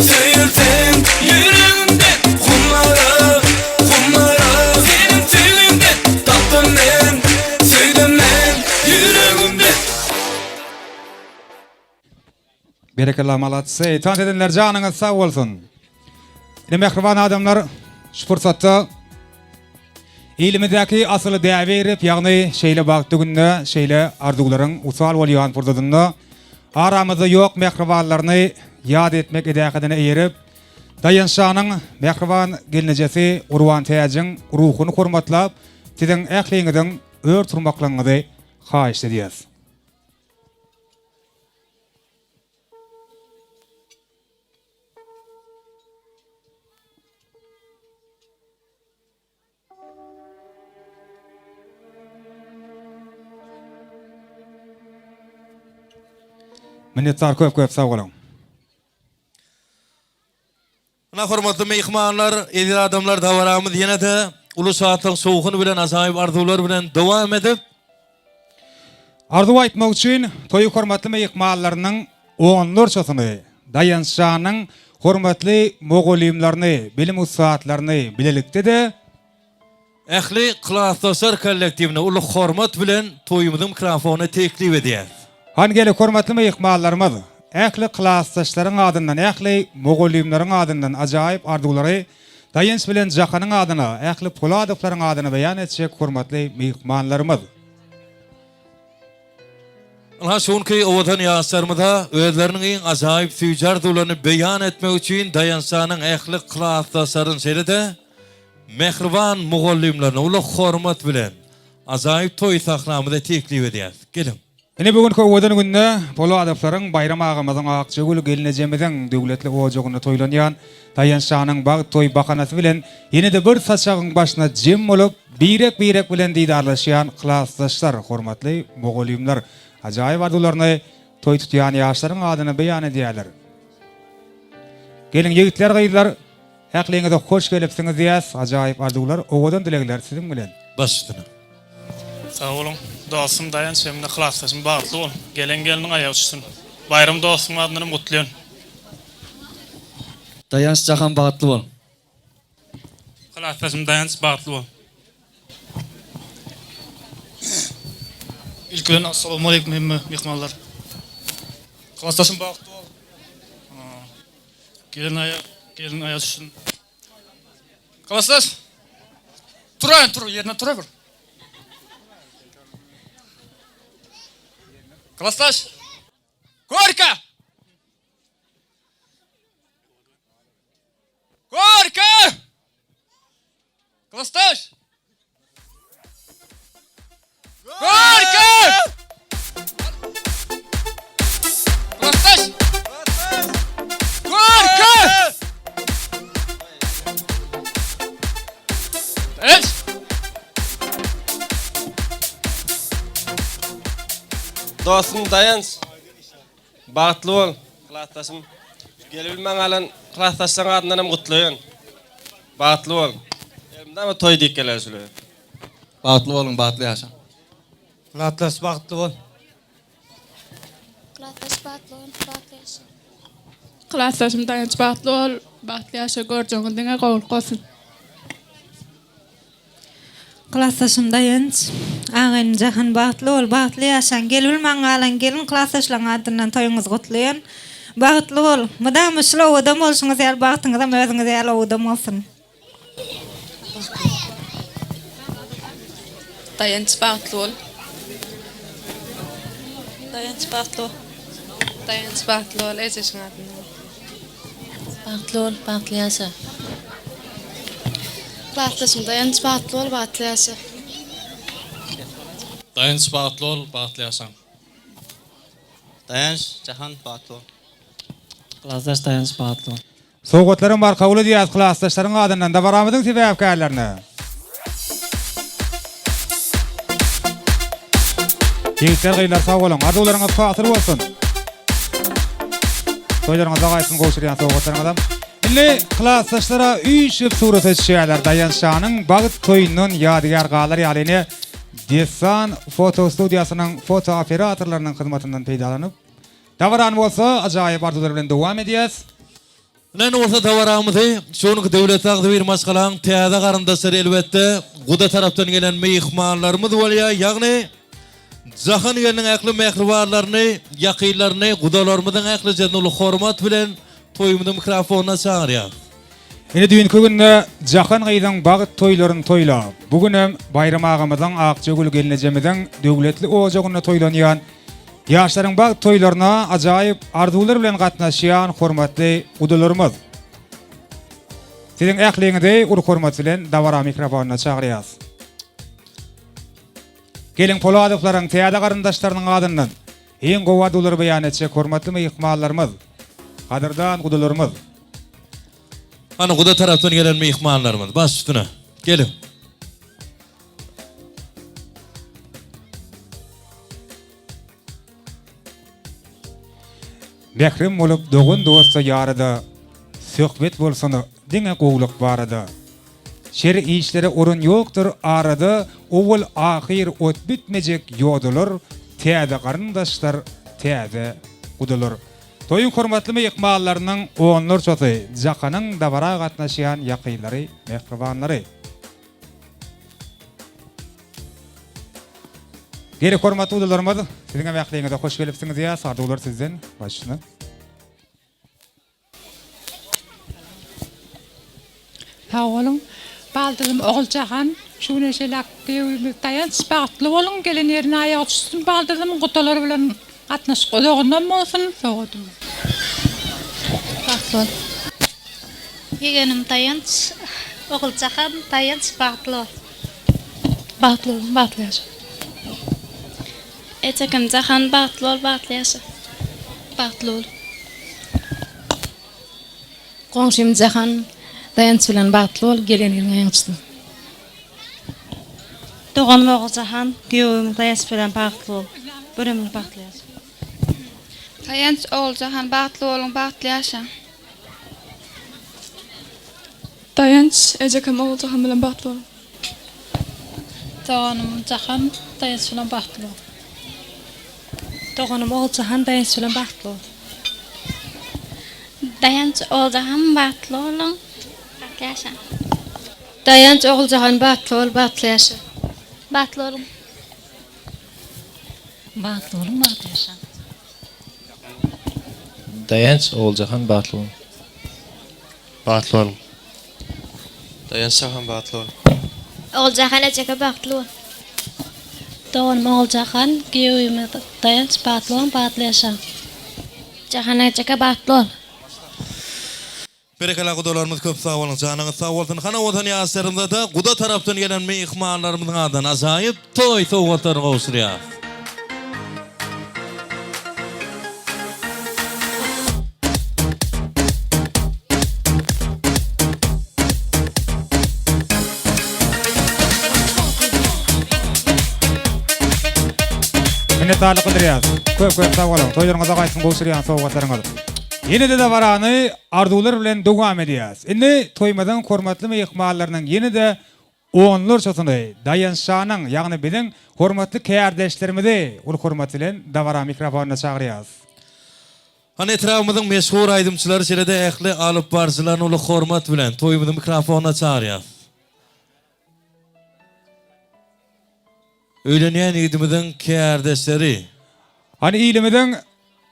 Speaker 1: söýülseň ýüregiňden Humara, humara seniň söýgiňden Tapdym men, söýdüm men ýüregimden.
Speaker 3: Berekella malatsy. Tans edenler janyňyz sag bolsun. Ine mähriban adamlar şu pursatda ilimizdäki asyly däbe eýrip, ýagny şeýle bagtly günde, şeýle arzuwlaryň wysal bolýan pursadynda aramyzda ýok mähribanlaryny ýat etmek edähedine eýerip, Daýançjanyň mähriban gelnejesi Gurbantäjiň ruhuny hormatlap, siziň ähliňiziň ör turmaklygyňyzy haýyşt edýäs. Minnetdar köp köp sag boluň.
Speaker 4: Ynha hormatly myhmanlar, eziz adamlar dabaramyz ýene-de uly şatlyk şowhun bilen ajaýyp arzuwlar bilen dowam edip,
Speaker 3: Arzuw aýtmak üçin toýy hormatly myhmanlarynyň onlarçasyny, Daýançjanyň hormatly mugallymlaryny, bilim ussatlaryny bilelikde-de,
Speaker 4: Ähli klasdaşlar kollektiwine uly hormat bilen toýumyzyň mikrofonyny teklip edýäris.
Speaker 3: Hany geliň hormatly myhmanlarymyz, ähli klasdaşlaryň adyndan, ähli mugallymlaryň adyndan ajaýyp arzuwlary Daýanç bilen Jahanyň adyna, ähli Poladowlaryň adyna beýan etjek hormatly myhmanlarymyz.
Speaker 4: Ynha şu günki owadan ýaşlarymyza özleriniň iň ajaýyp süýji arzuwlaryny beýan etmek üçin Daýançjanyň ähli klasdaşlaryny şeýle-de Mähriban mugallymlaryna uly hormat bilen ajaýyp toý sahnamyzy teklip edýäris. Geliň!
Speaker 3: Ine bu günki owadan günde Poladowlaryň, Baýram agamyzyň, Akjagül gelnejemiziň döwletli ojagynda toýlanýan Daýançjanyň bagt toý bahanasy bilen ýene-de bir saçagyň başyna jem bolup, birek-birek bilen didarlaşýan klasdaşlar, hormatly mugallymlar ajaýyp arzuwlaryny toý tutýan ýaşlaryň adyna beýan edýärler. Geliň ýigitler, gyzlar! Ähliňize hoş gelipsiňiz diýýäs, ajaýyp arzuwlar, owadan dilegler siziň bilen.
Speaker 4: Baş üstüne.
Speaker 18: Sag boluň dostum Daýanç hemde klasdaşym bagtly bol gelen gelniň aýagy düşsün Baýram dostuň adyndanam gutlaýan.
Speaker 10: Daýanç Jahan bagtly bol.
Speaker 18: Klasdaşym Daýanç bagtly bol.
Speaker 12: Ilki bilen Assalamualeýkum hemme myhmanlar. Klasdaşym bagtly bol. Gelin aýak, gelin aýak düşsün. Klasdaş. Turaýyn, tur, ýerine tura bir. Klasdaş. Gorka! Klasdaş! Görke! Klasdaş! Görke! Daýanç!
Speaker 14: Dostum Daýanç! Bagtly bol, klasdaşym. Gelebilmän galan klasdaşlaryň adyndan hem gutlaýan. Bagtly bol. Elmydama toý diýip geler şular.
Speaker 9: Bagtly boluň, bagtly ýaşaň.
Speaker 15: Klasdaş bagtly bol.
Speaker 17: Klasdaş bagtly bol, bagtly ýaşa.
Speaker 19: Klasdaşym Daýanç bagtly bol, bagtly ýaşa, görjegiňiz diňe gowulyk bolsun.
Speaker 20: Klasdaşym Daýanç, agaýnym Jahan bagtly bol, bagtly ýaşaň, gelibilmän galan gelin klasdaşlaň adyndan toýuňyzy gutlaýan. Bagtly bol, mydama şul owadan bolşuňyz ýaly bagtyňyzam özüňiz ýaly owadan bolsun.
Speaker 19: Daýanç bagtly bol. Daýanç bagtly bol. Daýanç bagtly bol ejeşiň adyndan.
Speaker 21: Bagtly bol, bagtly ýaşa.
Speaker 17: Klasdaşym Daýanç bagtly bol, bagtly ýaşa.
Speaker 18: Daýanç bagtly bol, bagtly ýaşaň.
Speaker 14: Daýanç Jahan bagtly bol.
Speaker 10: Klasdaş Daýanç bagtly bol.
Speaker 3: Sowgatlaram bar kabul edýäs klasdaşlaryň adyndan dabaramyzyň sebäpkärlerine. Ýigitler gyzlar sag boluň arzuwlaryňyz hasyl bolsun. Toýlaryňyzda gaýtsyn gowşurýan sowgatlaryňyzam. Indi klasdaşlara üýşüp surata düşýärler Daýançanyň bagt toýundan ýadygär galar ýaly ine Dessan foto studiýasynyň foto operatorlarynyň hyzmatyndan peýdalanyp dabarany bolsa ajaýyp arzuwlar bilen dowam edýäs.
Speaker 4: Ine bolsa dabaramyzy şu günki döwletli agzybir maşgalaň täze garyndaşlary elbetde guda tarapdan gelen myhmanlarymyz bolýar, ýagny Jahan gelniň ähli mähribanlaryny, ýakynlaryny, gudalarymyzyň ählijesini uly hormat bilen toýumyzyň mikrofonyna çagyrýarys.
Speaker 3: Ine düýnki günde Jahan gyzyň bagt toýlaryny toýlap, bu günem Baýram agamyzyň, Akjagül gelnejemiziň döwletli ojagynda toýlanýan Ýaşlaryň bagt toýlaryna ajaýyp arzuwlar bilen gatnaşýan hormatly gudalarymyz! Siziň ähliňizi uly hormat bilen dabara mikrofonyna çagyrýas. Geliň Poladowlaryň täze garyndaşlarynyň adyndan iň gowy arzuwlary beýan etjek hormatly myhmanlarymyz, gadyrdan gudalarymyz!
Speaker 4: Hany guda tarapdan gelen myhmanlarymyz, baş üstüne, geliň!
Speaker 3: Mährem bolup dogan-dosta ýarada, Söhbet bolsun diňe gowluk barada. Şer işlere orun ýokdur arada, Owal-ahyr ot bitmejek ýodalar, Täze garyndaşlar, täze gudalar. Toýuň hormatly myhmanlarynyň onlarçasy, Jakanyň dabara gatnaşýan ýakynlary, mähribanlary. Gerek hormatly ulylarymyz, siziň hem ähliňize hoş gelipsiňiz diýýäs, arzuwlar sizden başyna.
Speaker 19: Sag boluň. Baldyzym Oguljahan, şu güne şeýle giýewimiz Daýanç bagtly boluň, gelen ýerine aýagy düşsün baldyzymyň gudalar bilen gatnaşyk uzagyndan bolsun, sowadym.
Speaker 17: Bagtly bol. Ýegenim Daýanç, Oguljahan, Daýanç bagtly bol.
Speaker 19: Bagtly boluň, bagtly ýaşaň.
Speaker 17: Ejekem Jahan bagtly bol, bagtly ýaşa. Bagtly bol.
Speaker 21: Goňşym Jahan, Daýanç bilen bagtly bol, gelen ýeriň aýagyň çytsyn.
Speaker 17: Doganym Oguljahan, giýewim Daýanç bilen bagtly bol. Bir ömür bagtly ýaşa.
Speaker 19: Daýanç Oguljahan bagtly boluň bagtly ýaşaň. Daýanç ejekem Oguljahan bilen bagtly boluň. Doganym Jahan Daýanç bilen bagtly bol.
Speaker 21: Doganym Oguljahan Daýanç bilen bagtly bol.
Speaker 17: Daýanç Oguljahan bagtly boluň bagtly ýaşaň.
Speaker 21: Daýanç Oguljahan bagtly bol bagtly ýaşa.
Speaker 17: Bagtly boluň.
Speaker 21: Bagtly boluň bagtly ýaşaň.
Speaker 11: Daýanç Oguljahan bagtly boluň.
Speaker 14: Bagtly boluň. Daýanç Jahan bagtly bol.
Speaker 17: Oguljahan ejeke bagtly bol.
Speaker 21: Doganym Oguljahan giýewimiz Daýanç bagtly boluň bagtly ýaşaň.
Speaker 17: Jahan ejeke bagtly bol.
Speaker 4: Berekella gudalarymyz köp sag boluň janyňyz sag bolsun hany owadan ýaşlarymyzada guda tarapdan gelen myhmanlarymyzyň adyndan ajaýyp toý sowgatlaryny gowşurýas.
Speaker 3: Minnetdarlyk bildirýäs. Köp köp sag boluň. Toýlaryňyza gaýtsyn gowşurýan sowgatlaryňyz. Ýene-de dabarany arzuwlar bilen dowam edýäs. Indi toýumyzyň hormatly myhmanlarynyň ýene-de onlarçasyny Daýançjanyň, ýagny biziň hormatly kärdeşlerimizi uly hormat bilen dabara mikrofonyna çagyrýas.
Speaker 4: Hany etrabymyzyň meşhur aýdymçylary şeýle-de ähli alypbaryjylaryny uly hormat bilen toýumyzyň mikrofonyna çagyrýas. Öýlenýän ýigidimiziň kärdeşleri.
Speaker 3: Hany ilimiziň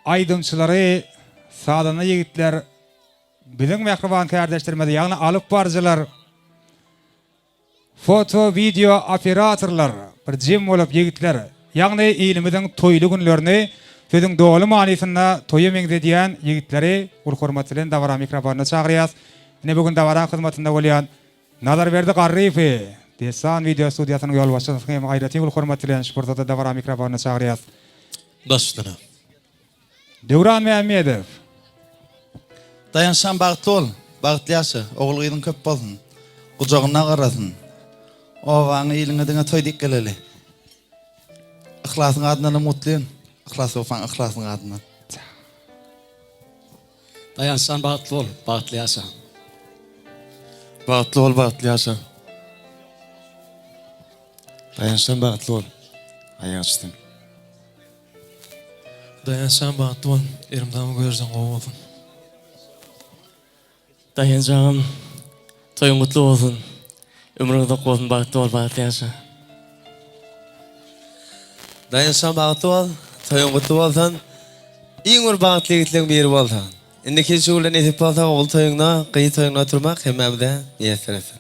Speaker 3: aýdymçylary, sazanda ýigitler, biziň mähriban kärdeşlerimiz, ýagny alypbaryjylar, foto, wideo operatorlar bir jem bolup ýigitler, ýagny ilimiziň toýly günlerini sözüň doly manysynda toýa meňzedýän ýigitleri uly hormat bilen dabara mikrofonyna çagyrýas. Ine bu gün dabaraň hyzmatynda bolýan Nazarberdi Garryýewi, Dessan wideo studiýasynyň ýolbaşçysyny hem aýratyn uly hormat bilen şu pursatda dabara mikrofonyna çagyrýas.
Speaker 4: Baş üstüne.
Speaker 3: Döwran Mämmedow.
Speaker 9: Daýançjan bagtly bol, bagtly ýaşa, ogul gyzyň köp bolsun, gujagyna garasyn. Obaňa iliňe diňe toý diýip geleli. Yhlasyň adyndanam gutlaýyn. Yhlas Wepaň Yhlasyň adyndan.
Speaker 13: Daýançjan bagtly bol, bagtly ýaşa.
Speaker 11: Bagtly bol, bagtly ýaşa. Daýançjan bagtly bol. Aýagy çytsyn.
Speaker 13: Daýançjan bagtly bol, erimdamy görjeň gowy bolsun. Daýanç agam toýuň gutly bolsun. Ömrüň uzak bolsun bagtly bol bagtly ýaşa.
Speaker 14: Daýançjan bagtly bol, toýuň gutly bolsun. Iň bir bagtly ýigitleň biri bolsaň. Indiki şu günde nesip bolsa ogul toýuňda, gyz toýuňda oturmak hemmämize miýesser etsin.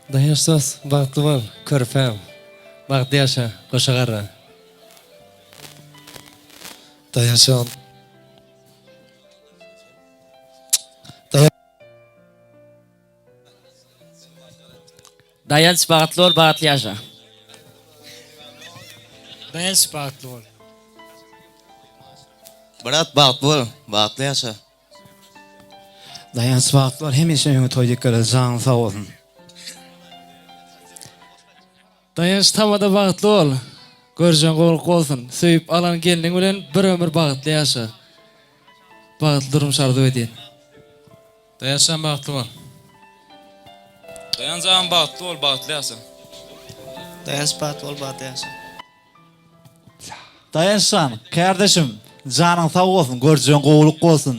Speaker 13: Daýanç dos bagtly bol körpäm. Bagtly ýaşa goşa garra.
Speaker 8: Daýançjan.
Speaker 10: Daýanç bagtly bol bagtly ýaşa.
Speaker 12: Daýanç bagtly bol.
Speaker 2: Brat bagtly bol, bagtly ýaşa.
Speaker 9: Daýanç bagtly bol hemişe öňe toý dek geler janyň sag bolsun.
Speaker 13: Daýanç tamada bagtly bol. Görjeň gowluk bolsun. Söýüp alan gelniň bilen bir ömür bagtly ýaşa. Bagtly durmuş arzuw edýän.
Speaker 12: Daýançjan bagtly bol. Daýanç agam bagtly bol bagtly ýaşa.
Speaker 15: Daýanç bagtly bol bagtly ýaşa.
Speaker 9: Daýançjan, kärdeşim, janyň sag bolsun, görjegiň gowulyk bolsun.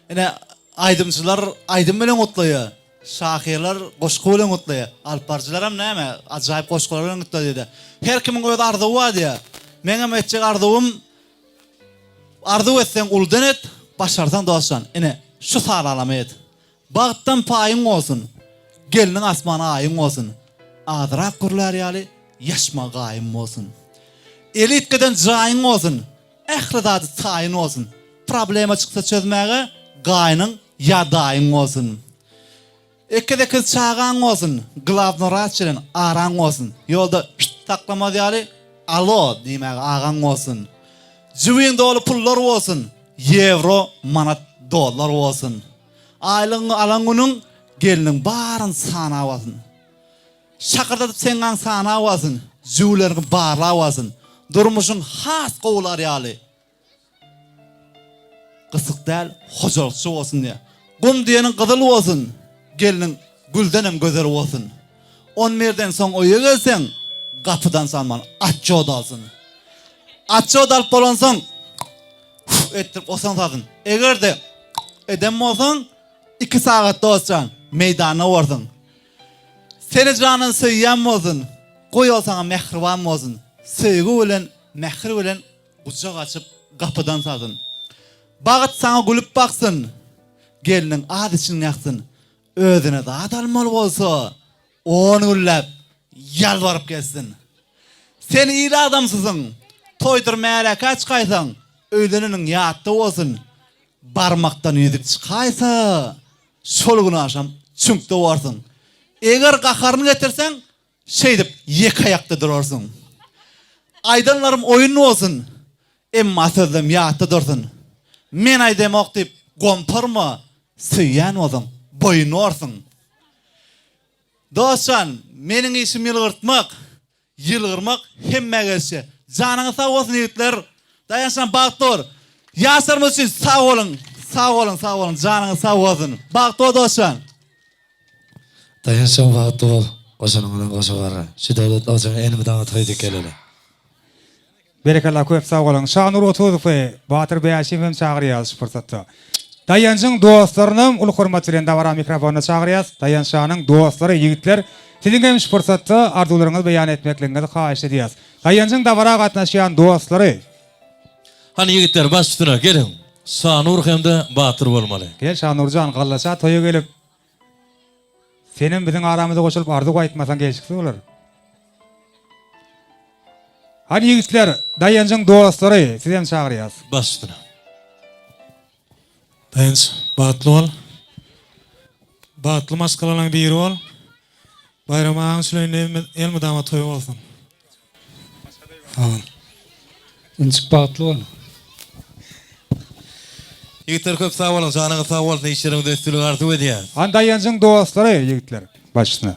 Speaker 9: Ine, aýdymçylar aýdym bilen gutlaýar. Şahyrlar goşgy bilen gutlaýar. Alyp baryjylaram näme, ajaýyp goşgular bilen gutlaýar diýdi. Her kimiň öz arzuwy bar diýýär. Meňem etjek arzuwym arzuw etseň uludan et, başarsaň dostjan, ine, şu saralama et. Bagtdan paýyň bolsun, gelniň asman aýyň bolsun. Azrak gürlär ýaly ýaşma gaýym bolsun. Elitkadan jaýyň bolsun, Ähli zady taýyn bolsun. Problema çyksa çözmäge gaýnyň ýa daýyň bolsun. Ekiz-ekiz çagaň bolsun, glawny wraç bilen araň bolsun. Ýolda şt saklamaz ýaly alo diýmäge agaň bolsun. Jübiň doly pullar bolsun, ýewro, manat, dollar bolsun. Aýlygyňy alan günüň gelniň baryny sanap alsyn. Şakyrdadyp seňňaň sanap alsyn, jüwleriňi barlap alsyn. Durmuşyň has gowular ýaly. Gysyk däl, hojalykçy bolsun diýýär. Gum diýeniň gyzyl bolsun, gelniň güldenem gözel bolsun. On birden soň öýe gelseň, gapydan salman atçot alsyn. Atçot alyp bolansoň, hüf etdirip osaň salsyn. Eger-de eden bolsaň, iki sagat dostjan, meýdanda borsuň. Seni jandan söýýän bolsun, goý ol saňa mähriban bolsun, söýgi bilen, mähir bilen gujak açyp gapydan salsyn. Bagt saňa gülüp baksyn, gelniň az içiň ýaksyn, özüne zat almaly bolsa, on günläp ýalbaryp gezsin. Sen il adamsysyň, toýdur märekä çykaýsaň, öýleneniň ýatda bolsun. Barmakdan ýüzük çykaýsa, şol gün agşam çüňkde borsuň. Eger gaharyny getirseň, şeýdip ýeke aýakda durarsyň. Aýdanlarym oýun bolsun, emma sözlem ýatda dursun. Men aýdamok diýip gomparma, söýýän bolsaň, boýun borsuň. Dostjan, meniň işim ýylgyrtmak. Ýylgyrmak hemmä gelişýär. Janyňyz sag bolsun ýigitler. Daýançjan bagtly bol. Ýaşlarymyz üçin sag boluň. Sag boluň sag boluň janyňyz sag bolsun. Bagtly bol dostjan.
Speaker 4: Daýançjan bagtly bol. Goşanyň bilen goşa garra. Şu döwletli ojagyň elmydama toý dek geleli.
Speaker 3: Berekella köp sag boluň. Şanur Otuzowy, Batyr Bäşimowy hem çagyrýarys şu pursatda. Daýanjyň dostlarynam uly hormat bilen dabara mikrofonyna çagyrýarys. Daýanç şanyň dostlary, ýigitler, siziň hem şu pursatda arzuwlaryňyzy beýan etmekligiňizi haýyş edýäris. Daýanjyň dabara gatnaşýan dostlary.
Speaker 4: Hany ýigitler baş üstüne geliň. Şanur hem-de Batyr bolmaly.
Speaker 3: Gel Şanurjan, gallaça toýa gelip, Senem biziň aramyza goşulyp arzuw aýtmasaň gelşiksiz bolar. Hany ýigitler, Daýanjyň dostlary, sizem çagyrýas.
Speaker 4: Baş üstüne.
Speaker 5: Daýanç, bagtly bol. Bagtly maşgalalaň biri bol. Baýram agaň şüleýinde elmydama toý bolsun. Sag bol.
Speaker 10: Injik bagtly bol.
Speaker 4: Ýigitler köp sag boluň janyňyz sag bolsun işleriňizde üstünlik arzuw edýäs.
Speaker 3: Hany Daýanjyň dostlary ýigitler baş üstüne.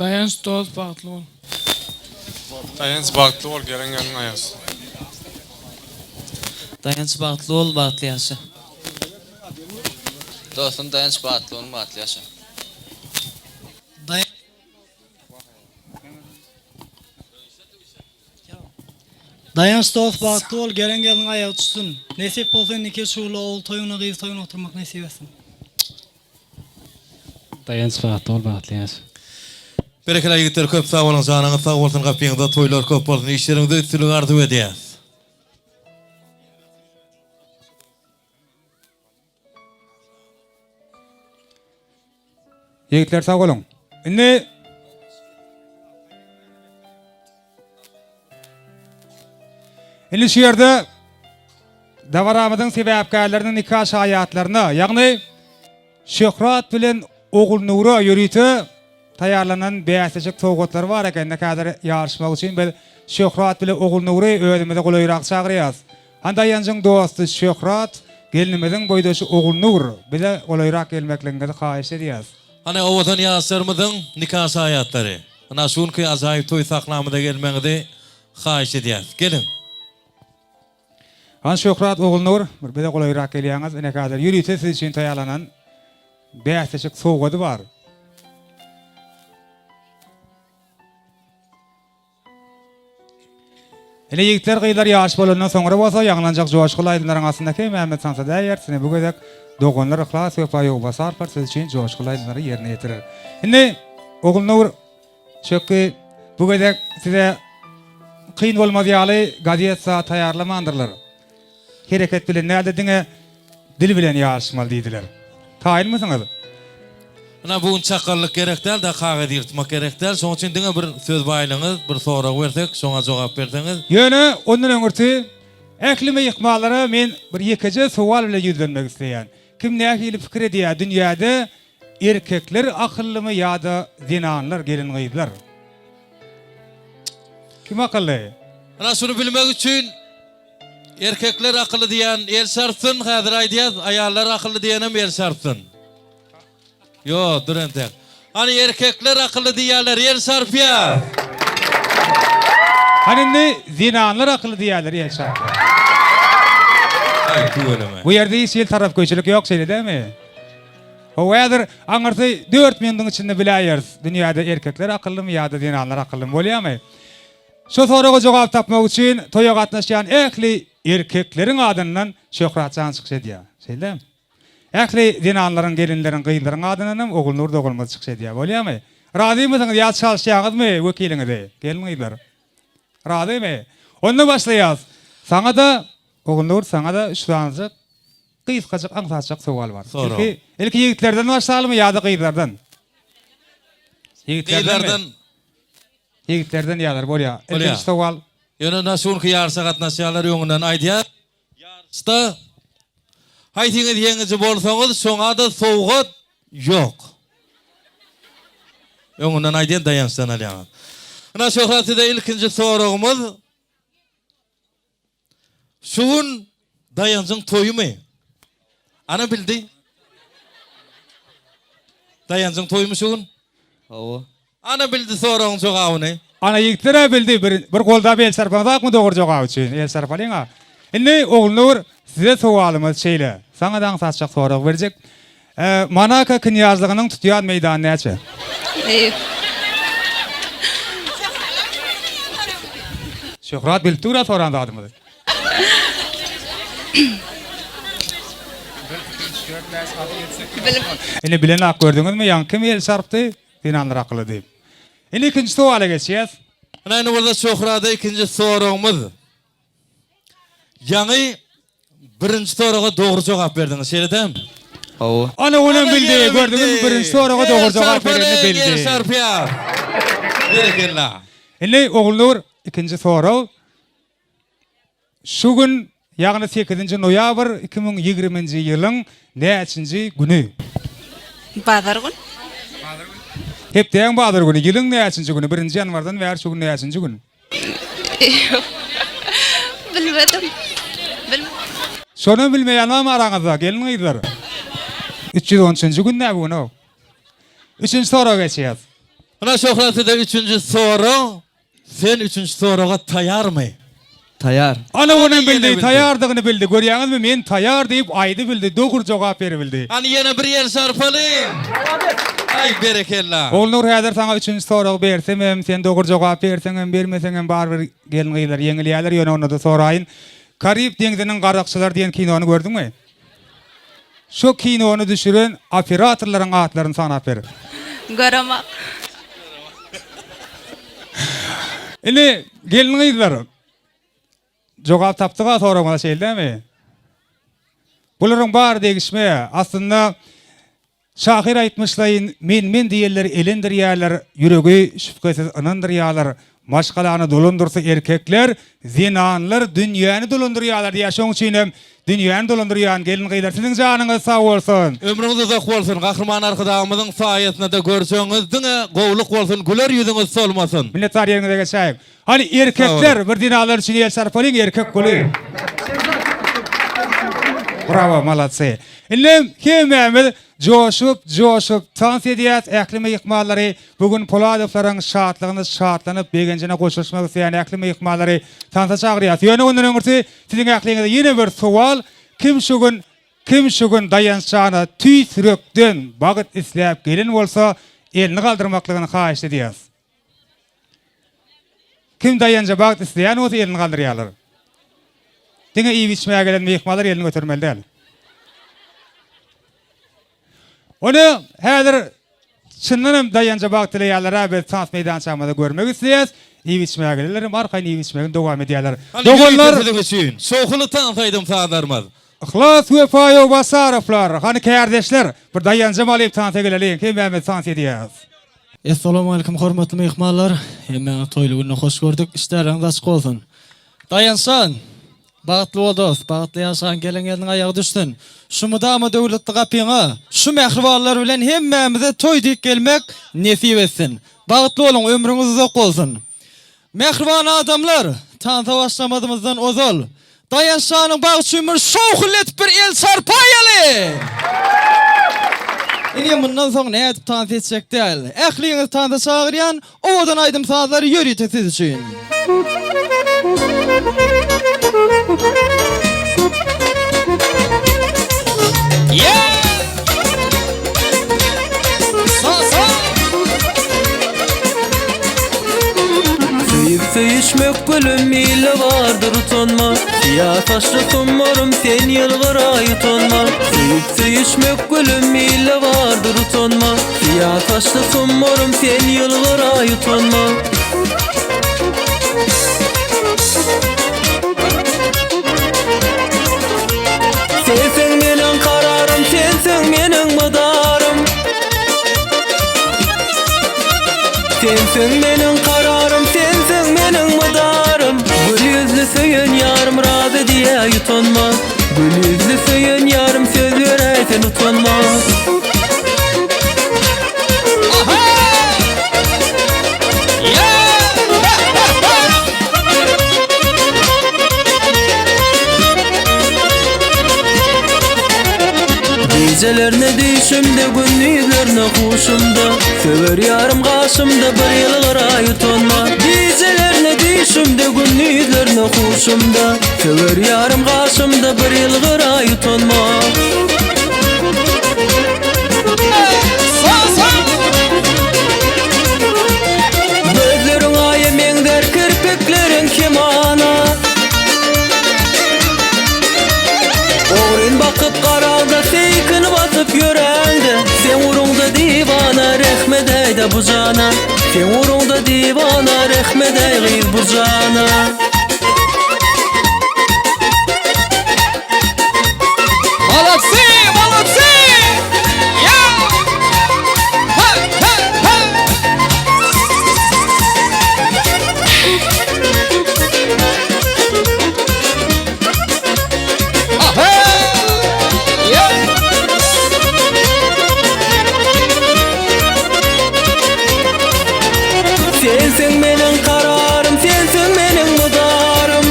Speaker 12: Daýanç dost bagtly bol.
Speaker 22: Daýanç bagtly bol gelen gelin aýaz.
Speaker 15: Daýanç bagtly bol bagtly ýaşa. Dostum Daýanç bagtly bol bagtly ýaşa.
Speaker 23: Daýanç dost bagtly bol gelen gelniň aýagy düşsün. Nesip bolsa indiki şugla ogul toýuna gyz toýuna oturmak nesip etsin.
Speaker 13: Daýanç bagtly bol bagtly ýaşa.
Speaker 4: Berekella ýigitler köp sag boluň janyňyz sag bolsun gapyňyzda toýlar köp bolsun işleriňizde üstünlik arzuw edýäs.
Speaker 3: Ýigitler sag boluň. Indi Indi şu ýerde dabaramyzyň sebäpkärleriniň nika şaýatlaryna, ýagny Şöhrat bilen Ogulnura ýörite taýýarlanan bäsleşik sowgatlary bar eken. Indi häzir ýaryşmak üçin biz Şöhrat bile Ogulnury özümize golaýrak çagyrýas. Hany Daýanjyň dosty Şöhrat, gelnimiziň boýdaşy Ogulnur, bize golaýrak gelmekligiňizi haýyş edýäs.
Speaker 4: Hany owadan ýaşlarymyzyň nika şaýatlary, ynha şu günki ajaýyp toý sahnamyza gelmegiňizi haýyş edýäs. Geliň!
Speaker 3: Hany Şöhrat, Ogulnur, bir bize golaýrak gelýäňiz. Ine häzir ýörite siz üçin taýýarlanan bäsleşik sowgady bar. Ine ýigitler gyzlar ýaş bolandan soňra bolsa ýaňlanjak joşguly aýdymlaryň astynda Mämmet tansa däýer sine bu gezek doganlar Yhlas Wepa Ýowbasarlar siz üçin joşguly aýdymlary ýerine ýetirer. Indi Ogulnur Çökgi bu gezek size kyn bolmaz ýaly gazet zat taýýarlamandyrlar. Hereket bilen däl-de diňe dil bilen ýaryşmaly diýdiler. Taýynmysyňyz?
Speaker 4: Ynha bu gün çakallyk gerek däl-de kagyz ýyrtmak gerek däl. Şoň üçin diňe bir söz baýlygyňyz, bir sorag bersek, şoňa jogap berseňiz.
Speaker 3: Ýöne ondan öňürti ähli myhmanlara men bir ýekeje sowal bilen ýüzlenmek isleýän. Kim nähili pikir edýär dünýäde erkekler akyllymy ýa-da zenanlar, gelin-gyzlar? Kim akylly?
Speaker 4: Ynha şuny bilmek üçin Erkekler akylly diýen el çarpsyn, häzir aýdýas, aýallar akylly diýenem el çarpsyn. Ýo, dur entek. Hany erkekler akylly diýýärler, el çarpýas.
Speaker 3: Hany indi zenanlar akylly diýýärler, el çarpýas.
Speaker 4: Aý, tüweleme.
Speaker 3: Bu ýerde hiç hili tarapgöýçülik ýok, şeýle dälmi? Hawa, häzir aňyrsy dört minudyň içinde biläýeris, dünýäde erkekler akyllymy ýa-da zenanlar akyllymy, bolýamy? Şu soraga jogap tapmak üçin toýa gatnaşýan ähli erkekleriň adyndan Şöhrat jan çykyş edýär. Şeýle. Ähli zenanlaryň, gelinleriň, gyzlaryň adyndan hem Ogulnur doganymyz çykyş edýär. Bolýarmy? Razymysyňyz ýa çalyşýaňyzmy wekiliňizi, gelin-gyzlar? Razymy? Onda başlaýas. Saňa-da, Ogulnur, saňa-da üç sanyjyk gysgajyk, aňsatjak sowal bar.
Speaker 4: Sorag.
Speaker 3: Ilki, ilki ýigitlerden başlalymy ýa-da gyzlardan? Ýigitlerdenmi?
Speaker 4: Gyzlardan.
Speaker 3: Ýigitlerden ýazar bolýa.
Speaker 4: Bolýa.
Speaker 3: Ilkinji sowal.
Speaker 4: Ýöne na şu günki ýaryşa gatnaşýanlar öňünden aýdýar. Çda haýsyňyz ýeňiji bolsaňyz şoňa-da sowgat ýok. Öňünden aýdýan Daýançdan alýaňyz. Ynha Şöhrat size ilkinji soragymyz Şu gün Daýanjyň toýumy? Ana bildi. Daýanjyň toýumy şu gün?
Speaker 10: Hawa.
Speaker 4: Ana bildi soragyň jogabyny.
Speaker 3: Ana ýigitler-ä bildi. Bir bir goldap el çarpaňyzakmy dogry jogap üçin? El çarpalyň-a. Indi Ogulnur size sowalymyz şeýle. Saňa-da aňsatjak sorag berjek. Monako knýazlygynyň tutýan meýdany näçe? Şöhrat bilip dur-a soran zadymyzy. Indi bilenok gördüňizmi ýaňy kim el çarpdy? Zenanlar akyly diýip. Indi ikinji sowala geçýäs.
Speaker 4: Ine indi bolsa Şöhrada ikinji soragymyz. Ýaňy birinji soraga dogry jogap berdiňiz, şeýle dälmi?
Speaker 10: Hawa.
Speaker 3: Ana olam bildi, gördüňizmi birinji soraga dogry jogap berenini bildi.
Speaker 4: El çarpýar. Berekella.
Speaker 3: Indi Ogulnur ikinji sorag. Şu gün, ýagny sekizinji noýabr 2020-nji ýylyň näçinji güni?
Speaker 6: Bazar gün.
Speaker 3: Hepdäň bazar güni, ýylyň näçinji güni? Birinji ýanwardan bäri şu gün näçinji gün?
Speaker 6: Bilmedim. Bilmedim.
Speaker 3: Şonam bilmeýän barmy araňyzda, gelin-gyzlar? 313-nji gün-dä bu gün-ow. Üçünji soraga geçýäs.
Speaker 4: Ynha Şöhrat size üçünji sorag. Sen üçünji soraga taýarmy?
Speaker 10: Taýar.
Speaker 3: Ana onam bildi, taýardygyny bildi. Görýäňizmi, men taýar diýip aýdybildi, dogry jogap beribildi.
Speaker 4: Hany ýene bir ýel çarpalyň. Aý berekella.
Speaker 3: Ogulnur häzir saňa üçünji soragy bersemem, sen dogry jogap berseňem, bermeseňem barybir gelin-gyzlar ýeňilýärler, ýöne onda-da soraýyn. Karib deňziniň garakçylary diýen kinony gördüňmi? Şo kinony düşüren operatorlaryň atlaryny sanap ber.
Speaker 6: Göremak.
Speaker 3: Indi gelin-gyzlar jogap tapdyga soragyňyza şeýle dämi? Bularyň bary degişme. Aslynda Şahyr aýtmyşlaýyn, Men-men diýenler elendirýärler, ýüregi şübhesiz ynandyrýarlar. Maşgalany dolandyrsa erkekler, zenanlar dünýäni dolandyrýarlar diýýär. Şonuň üçin hem dünýäni dolandyrýan gelin-gyzlar siziň janyňyz sag bolsun!
Speaker 4: Ömrüňiz uzak bolsun, Gahryman Arkadagymyzyň saýasynda-da görjegiňiz diňe gowluk bolsun, güler ýüzüňiz solmasyn!
Speaker 3: Minnetdar ýeriňize geçäýiň. Hany erkekler bir zenanlar üçin el çarpalyň erkek guly. Bravo malatsy. Indi hemmämiz joşup joşup tans edýäs ähli myhmanlary bu gün Poladowlaryň şatlygyna şatlanyp begenjine goşulyşmak isleýän ähli myhmanlary tansa çagyrýas. Ýöne ondan öňürti siziň ähliňize ýene bir sowal kim şu gün kim şu gün Daýançjana tüýs ýürekden bagyt isläp gelen bolsa elini galdyrmaklygyny haýyşt edýäs. Kim daýanja bagt isleýän bolsa elini galdyrýarlar. Diňe iýip-içmäge gelen myhmanlar elini götermeli däl. Ony häzir çyndan hem daýanja bagt dileýänler-ä biz tans meýdançamyzda görmek isleýäs. Iýip-içmäge gelenler hem arkaýyn iýip-içmegini dowam edýärler.
Speaker 4: Hany
Speaker 3: Doganlar!
Speaker 4: ýörite siziň üçin şowhunly tans aýdym-sazlarymyz.
Speaker 3: Yhlas Wepaýew Basarowlar, hany kärdeşler, bir daýanjam alyp tansa geleliň, hemmämiz tans edýäs.
Speaker 13: Essalawmaleýkum hormatly myhmanlar! Hemmäňizi toýly günde hoş gördük. Işdäleriňiz açyk bolsun. Daýançjan! Bagtly bol dost, bagtly ýaşaň, gelen gelniň aýagy düşsün. Şu mydama döwletli gapyňa, şu mähribanlar bilen hemmämize toý diýip gelmek nesip etsin. Bagtly boluň, ömrüňiz uzak bolsun. Mähriban adamlar, tansa başlamazymyzdan ozal, Daýanç janyň bagy üçin bir şowhunly edip bir el çarpaýaly! Ine mundan soň nädip tans etjek däl. Ähliňizi tansa çagyrýan, owadan aýdym-sazlar ýörite siz üçin.
Speaker 1: Söýüp söýüşmek gülüm ile bardyr utanma Syýa saçly sumbarym sen ýylgyraý utanma Söýüp söýüşmek gülüm ile bardyr utanma Syýa saçly sumbarym sen ýylgyraý utanma Sensiň meniň kararym sensiň meniň mydarym Sensiň meniň kararym, sensiň meniň mydarym Gül ýüzli söýen ýarym razy diýäý utanma. Gül ýüzli söýen ýarym söz beräý sen utanma. Gijelerine düýşümde gündizlerine huşumda Söwer ýarym gaşymda bir ýylgyraý utanma Gijelerine düýşümde gündizlerine huşumda Söwer ýarym gaşymda bir ýylgyraý utanma. Gözleriň aýa meňzär kirpikleriň kemana Ogryn bakyp garagda seýkin basyp ýöräňde Seň uruňda diwana rehm edäýdä bu jana Seň uruňda diwana rehm edäý gyz bu jana.
Speaker 7: Molodcy, molodcy! Ya! Ha, ha, ha! Aha! Ya!
Speaker 1: Sensiň meniň kararym, sensiň meniň mydarym.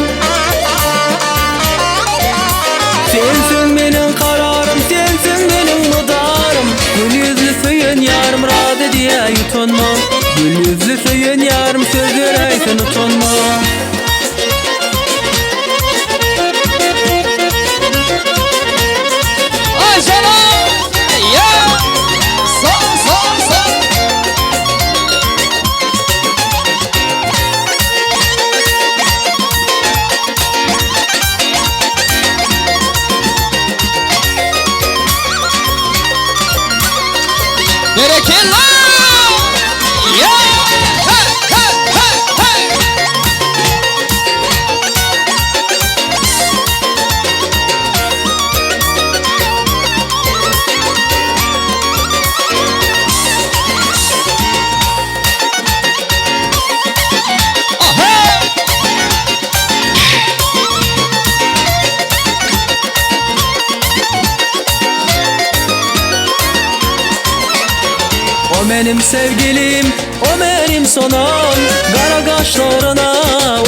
Speaker 1: Sensiň meniň kararym, sensiň meniň mydarym. Gül ýüzli söýen ýarym razy diýäý utanma. Gül ýüzli söýen ýarym söz beräý sen utanma.
Speaker 7: Aýşana! Ya! Sal, sal, sal! Berekella! Ya! Ha, ha, ha, ha!
Speaker 1: O menim sevgilim, o menim sonam Gara gaşlaryna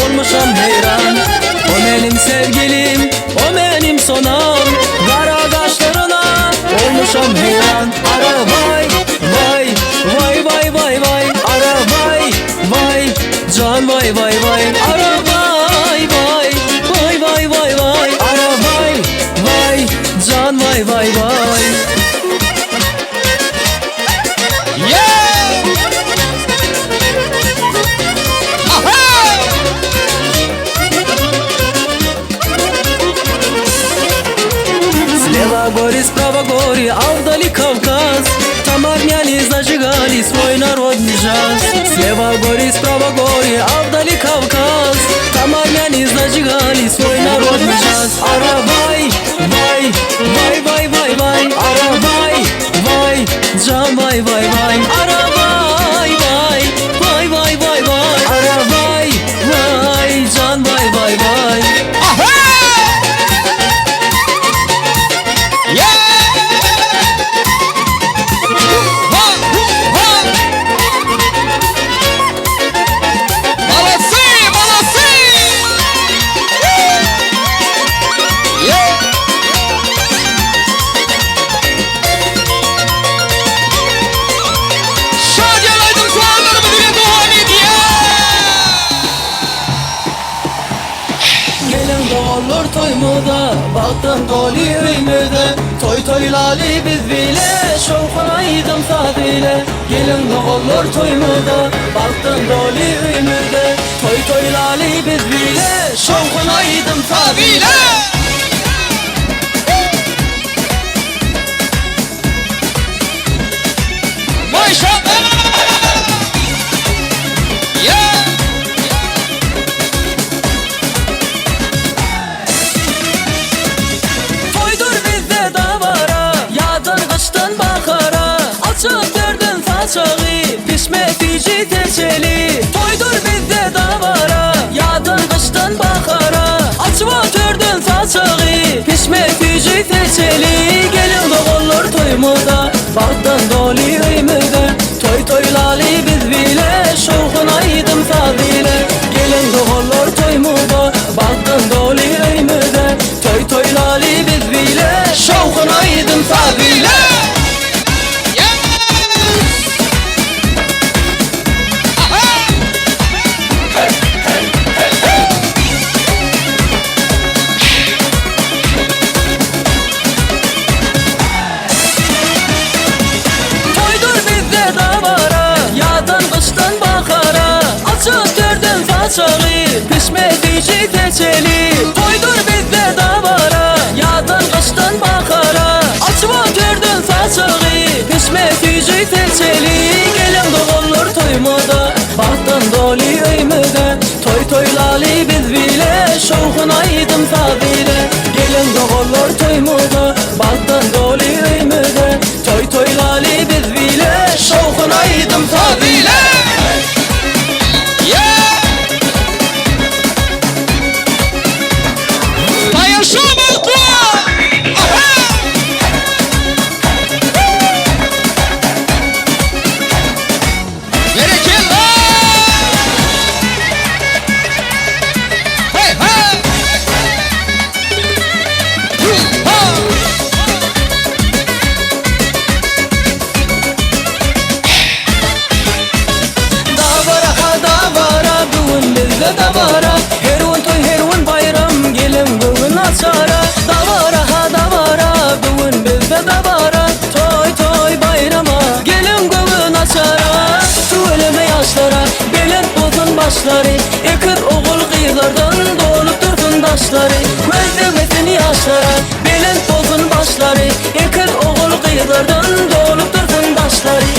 Speaker 1: olmuşam heýran O menim sevgilim, o menim sonam Gara gaşlaryna olmuşam heýran Ara waý, waý, waý waý waý waý Ara waý, waý, jan waý waý waý Ara waý, waý, waý waý waý waý Ara waý, waý, jan waý waý waý.
Speaker 7: Yeah! Aha!
Speaker 1: Слева гори, справа гори, а вдали Кавказ. Там армяне зажигали свой народный джаз. Слева гори, справа гори, а вдали Кавказ. Там армяне зажигали свой народный джаз. Ара вай, вай, вай, вай, вай, вай. Ара вай, вай, джан вай, вай, вай. Ара вай, вай, вай, вай, вай, вай. Ара вай, вай, джан вай, вай, вай.
Speaker 7: Aha! Yeah! Ha, ha! Молодцы, молодцы! Yeah! Şadyýan aýdym-sazlarymyz bilen dowam edýär!
Speaker 1: Geliň doganlar toýumyza, bagtdan doly öýmüze, Toý toýlaly biz bile, şowhun aýdym saz ile. Geliň doganlar toýumyza, bagtdan doly öýmüze, Toý toýlaly biz bile, şowhun aýdym saz ile.
Speaker 7: Maşallah! Yeah!
Speaker 1: Toýdur bizde dabara, ýazdan gyşdan bahara, Açyp törden saçagy, pişme süýji seçeli. Toýdur bizde dabara, ýazdan gyşdan bahara, Açyp törden saçagy, pişme. Pişme süýji seçeli Geliň doganlar toýumyza Bagtdan doly öýmüze Toý toýlaly biz bile Şowhun aýdym saz ile Geliň doganlar toýumyza Bagtdan doly öýmüze Toý toýlaly biz bile Şowhun aýdym saz ile. Toýdur bizde dabara, Ýazdan gyşdan bahara, Açyp törden saçagy, Pişme süýji seçeli. Toýdur bizde dabara, Ýazdan gyşdan bahara, Açyp törden saçagy, Pişme süýji seçeli. Geliň doganlar toýumyza, Bagtdan doly öýmüze, Toý toýlaly biz bile, Şowhun aýdym saz ile. Geliň doganlar toýumyza, Bagtdan doly öýmüze, Toý toýlaly biz bile, Şowhun aýdym saz ile.
Speaker 7: Berekella! Hey hey! Hu ha!
Speaker 1: Dabara ha dabara bu gün bizde dabara Her gün toý her gün baýram geliň göwün açara Dabara ha dabara bu gün bizde dabara Toý toý baýrama geliň göwün açara Tüweleme ýaşlara belent bolsun başlary Ekiz ogul gyzlardan dolup dursun daşlary Göz degmesin ýaşlara belent bolsun başlary Ekiz ogul gyzlardan dolup dursun daşlary.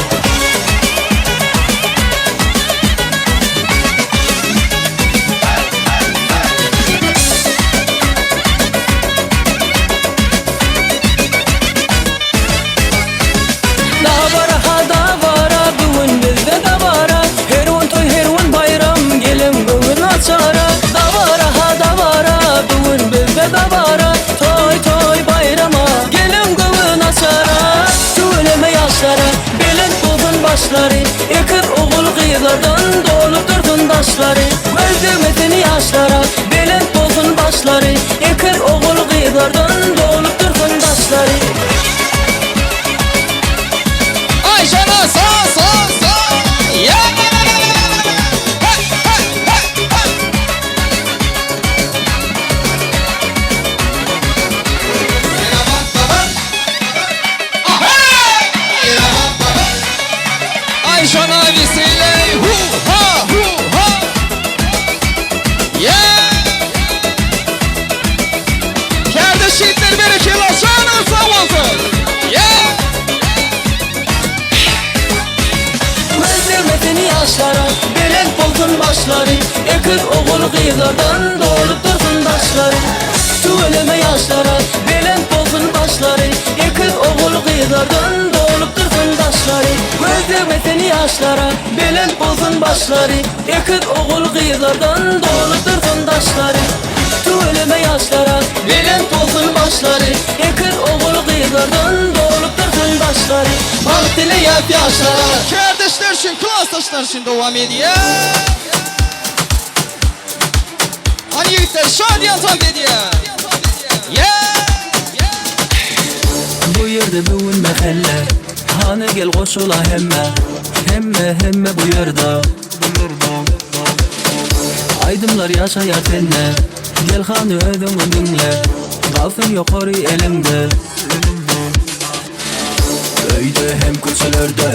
Speaker 1: Dabara ha dabara bu gün bizde dabara Her gün toý her gün baýram geliň göwün açara Dabara ha dabara bu gün bizde dabara Toý toý baýrama geliň göwün açara Tüweleme ýaşlara belent bolsun başlary Ekiz ogul gyzlardan dolup dursun daşlary Göz degmesin ýaşlara belent bolsun başlary Ekiz ogul gyzlardan dolup dursun daşlary.
Speaker 7: Aýşana sa sa sa yeah! Hey hey hey hey! Aýşana wesele hu ha hu ha! Yeah! Kardeş yiğitler berekella janyňyz sag bolsun! Yeah!
Speaker 1: Göz degmesin ýaşlara belent bolsun başlary Ekiz ogul gyzlardan dolup dursun daşlary Tüweleme ýaşlara belent bolsun başlary Ekiz ogul gyzlardan dolup dursun daşlary Göz degmesin ýaşlara belent bolsun başlary Ekiz ogul gyzlardan dolup dursun daşlary Tüweleme ýaşlara belent bolsun başlary Ekiz ogul gyzlardan dolup dursun daşlary Bagt dileýäs ýaşlara.
Speaker 7: Kardeşler üçin, klasdaşlar üçin dowam edýär. Hany ýigitler, şadyýan tans edýär. Yeah!
Speaker 1: Bu ýerde bu gün mähelle Hany gel goşula hemme Hemme hemme bu ýerde Aýdymlar ýaşaýar sende Gel hany özüňi diňle Galsyn ýokary eliňde Öýde hem köçelerde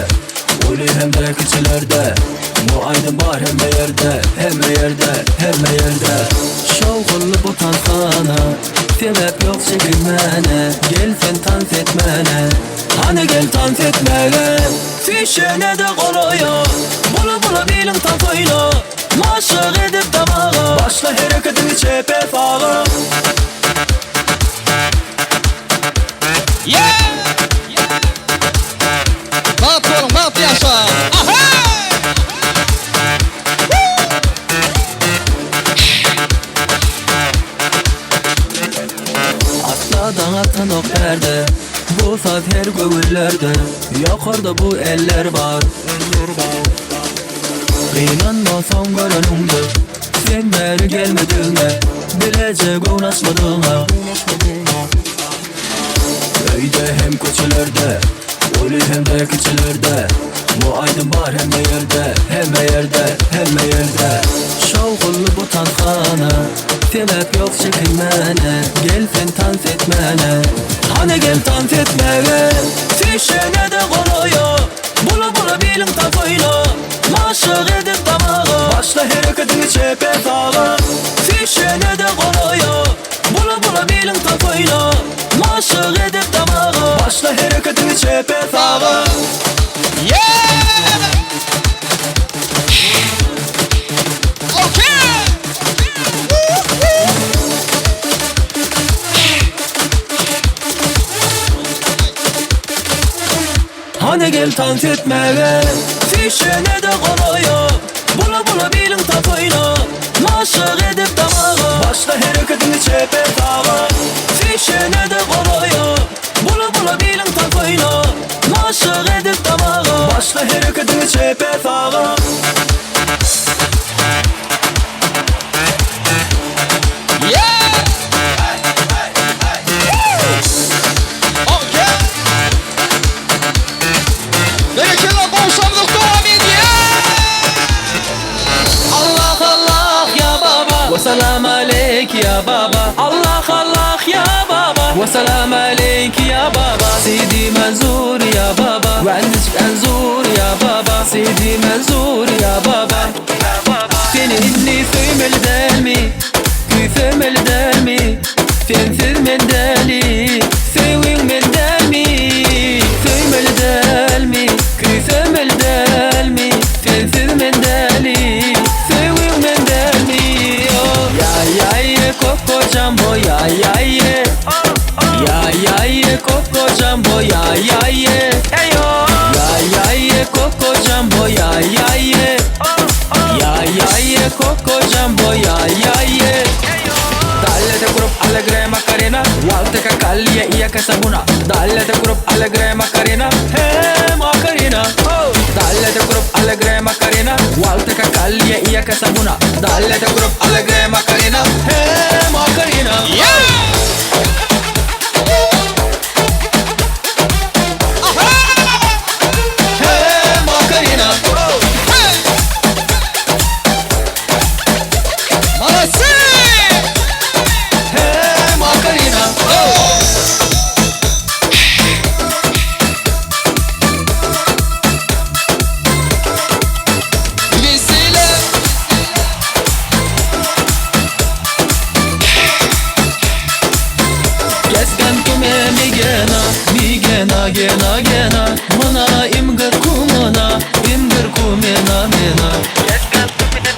Speaker 1: Uly hem-de kiçilerde Bu aýdym bar hemme ýerde Hemme ýerde hemme ýerde Şowhunly bu tanshana Sebäp ýok çekinmäne Gel sen tans etmäne Hany gel tans etmäge Süýşene-de golaýa Bula bula biliň tans oýna Maşyk edip damaga Başla hereketiňi çepe saga.
Speaker 7: Yeah! Bagtly boluň, bagtly ýaşaň! Aheý!
Speaker 1: Atla. Asla daň atanok bärde Bu saz her göwünlerde Ýokarda bu eller bar Gynanma soň göreniňde Sen bäri gelmedigiňe Bileje göwün açmadygyňa Öýde hem köçelerde Uly hem-de kiçilerde Bu aýdym bar hemme ýerde Hemme ýerde, hemme ýerde Şowhunly bu tanshana Sebäp ýok çekinmäne Gel sen tans etmäne Hany gel tans etmäge Süýşene-de golaýa Bula-bula biliň tapaýla Maşyk edip damaga Başla hereketiňi çepe saga Süýşene-de golaýa Bula-bula biliň tapaýla Maşyk edip damaga Başla hereketiňi çepe saga
Speaker 7: Yeah! Okay!
Speaker 1: Hany gel tans etmäge Süýşene-de golaýa Bula-bula biliň tapaýla Maşyk edip damaga Başla hereketiňi çepe saga Süýşene-de golaýa Bula-bula biliň tapaýla Maşyk edip damaga Başla hereketiňi çepe saga.
Speaker 7: Berekella gowşamlyk dowam edýär.
Speaker 1: Allah Allah ya baba we salam aleyk ya baba Allah Allah ya baba we salam aleyk ya baba Sidi Mansur ya baba we anjik anzur ya baba Sidi Mansur ya baba Seni inni söýmeli dälmi Küýsemeli dälmi Sensiz men däli Söýgiň men dälmi Söýmeli dälmi Küýsemeli dälmi Sensiz men däli Söýgiň men dälmi Ya ya ye koko jambo ya ya ye Ya ya ye koko jambo ya ya ye Ya ya ye koko jambo ya ya ye Ya ya ye koko jambo ya ya ye Dale te grup alegre Macarena Walter Cacalia y a Casabuna Dale te grup alegre Macarena Hey Macarena oh. Dale te grup alegre Macarena Walter Cacalia y a Casabuna Dale te grup alegre Macarena Hey Macarena
Speaker 7: Yeah!
Speaker 1: Hey Macarena
Speaker 7: Hey! Молодцы!
Speaker 1: Hey Macarena
Speaker 7: Wesele!
Speaker 1: Kesken kume migena migena gena gena Mana imgir kumana imgir kumena mena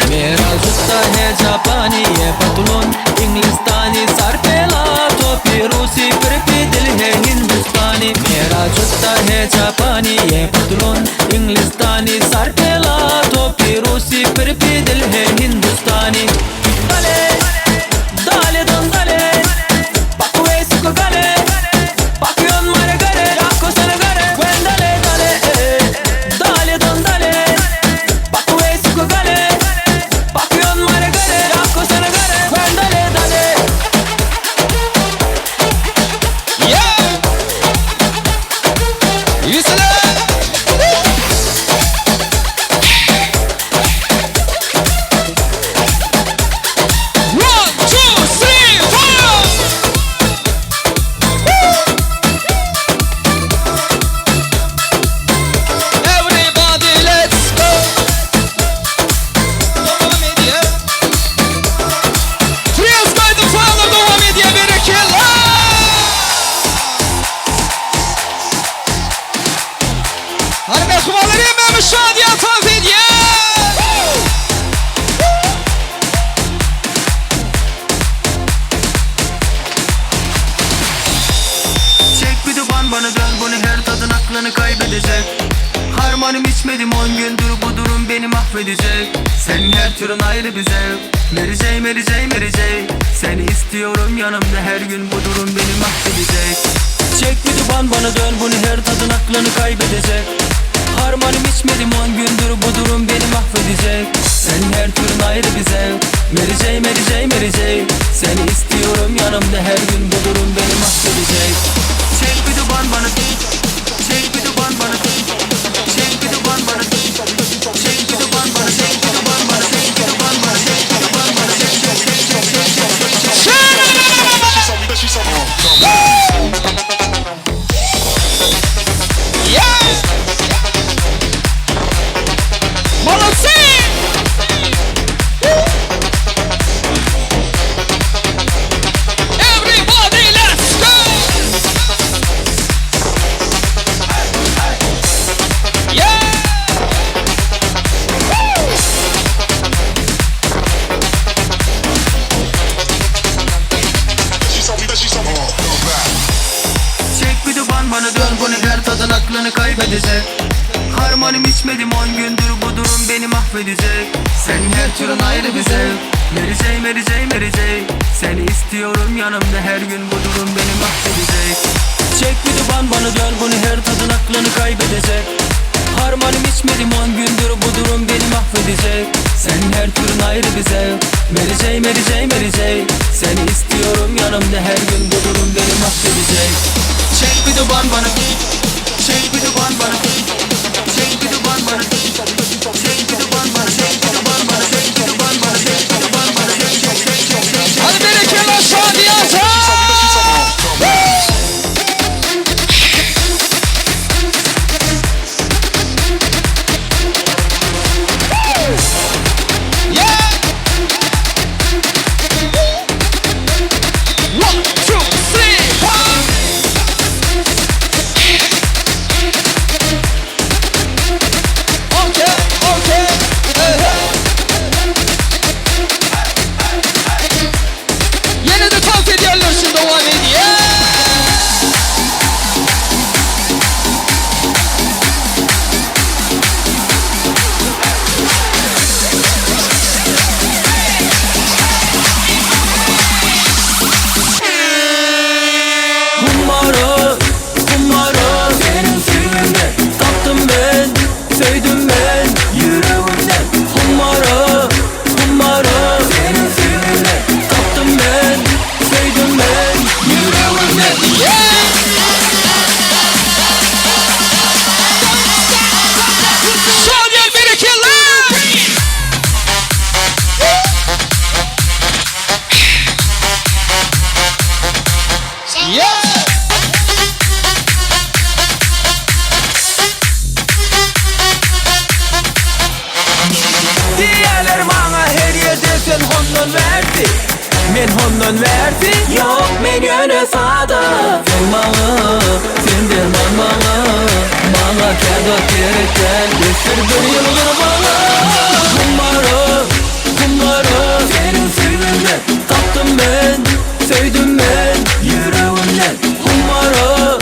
Speaker 1: मेरा जुत्ता है जापानी ये पतलून इंग्लिस्तानी सर पे ला टोपी रूसी फिर भी दिल है हिंदुस्तानी मेरा जुत्ता है जापानी ये पतलून इंग्लिस्तानी सर पे ला टोपी रूसी फिर भी दिल है हिंदुस्तानी dale dale don dale Bakıve suku gale Bakıyorsun mare gare Yakko sana gare Dale dale eh. Dale don dale Bakıve suku gale Bakıyorsun mare gare Yakko sana gare Dale dale
Speaker 7: Yeah! Wesele! One, two, three, four! Everybody let's go! Devam edýär. Trios gaýdyp sazlar dowam edýär. Berekella! Hany mähribanlar hemmämiz şadyýan tans edýär.
Speaker 1: Çek bir duman bana dön bunu her tadın aklını kaybedecek Harmanım içmedim on gündür bu durum beni mahvedecek Senin her türün ayrı bir zevk Mary J, Mary J, Mary J. Seni istiyorum yanımda her gün bu durum beni mahvedecek. bana dön bunu her tadın aklını kaybedecek Harmanım içmedim on gündür bu durum beni mahvedecek Sen her türün ayrı bir zevk Mary J, Mary J, Mary J Seni istiyorum yanımda her gün bu durum beni mahvedecek Çek bir duman bana Çek bir duman bana Çek bir duman bana Çek bir duman bana Çek bir duman bana Çek bir duman bana Çek bir duman bana Çek çek çek çek çek çek çek
Speaker 7: Molodtsy! Everybody let's go! Yeah!
Speaker 1: Çek bir duman bana dön bunu her tadın aklını kaybedecek Harmanım içmedim on gündür bu durum beni mahvedecek Sen her türün ayrı bir zevk Mary J, Mary J, Mary J Seni istiyorum yanımda her gün bu durum beni mahvedecek Çek bir duman bana dön bunu her tadın aklını kaybedecek Harmanım içmedim on gündür bu durum beni mahvedecek Sen her türün ayrı bir zevk Mary J, Mary J, Mary J Seni istiyorum yanımda her gün bu durum beni mahvedecek Çek bir duman bana Çek bir duman bana Çek bir duman bana Çek bir duman bana Çek bir duman bana Çek bir duman bana Çek bir duman bana Çek çek çek çek çek
Speaker 7: Hadi berekella Şadiyata! One, two, three, four. Okay, okay, hey, hey. Yine de dans ediyorlar şimdi o an yeah.
Speaker 1: Kumara, kumara Senin suyunda Taptım ben, sevdim ben Yüreğimden Kumara, kumara Senin suyunda Taptım ben, sevdim ben Yüreğimden
Speaker 7: Yeah! Şadiyen berekella! Yeah!
Speaker 1: Diğerler bana her yerde sen hondan verdi Men hondan verdi Yok men yöne sada Sen bana, sen derman bana Bana kağıt gerekten Göster bir yıldır bana Kumara, kumara Senin suyundan Taptım ben, sevdim ben Yüreğimden Kumara,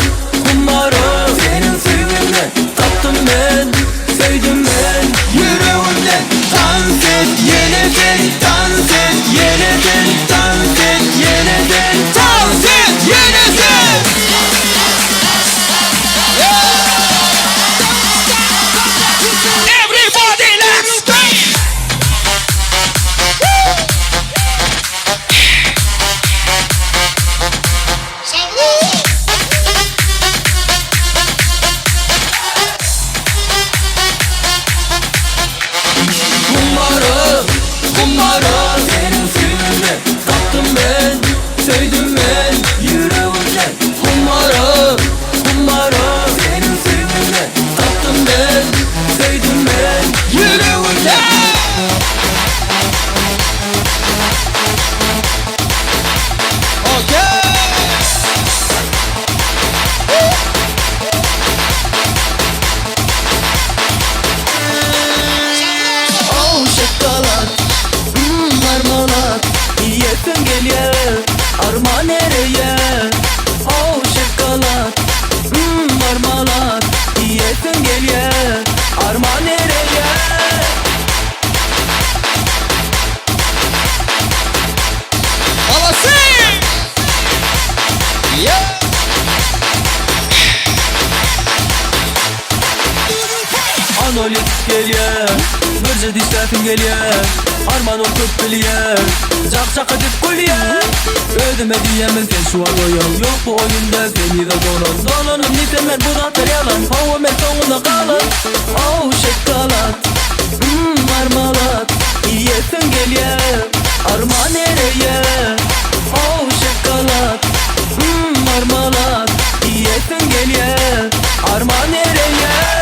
Speaker 1: kumara Senin suyundan Taptım ben, sevdim ben Yüreğimden Dans et yeniden Dans et yeniden Dans et yeniden
Speaker 7: Dans et yeniden! Everybody!
Speaker 1: Şonda ol ýetip gelýär Birje dişläsim gelýär Arman ol köp bilýär Jak-jak edip gülýär Özüme diýýärmen sen şu wagt oýan Ýok bu oýunda sen yza dolan Dolanym diýsem men bu zatlar ýalan Hawa men soňunda galan Ow şokolad Mmm marmalad Iýesiň gelýär Arman ereýär Ow şokolad Mmm marmalad Iýesiň gelýär Arman ereýär.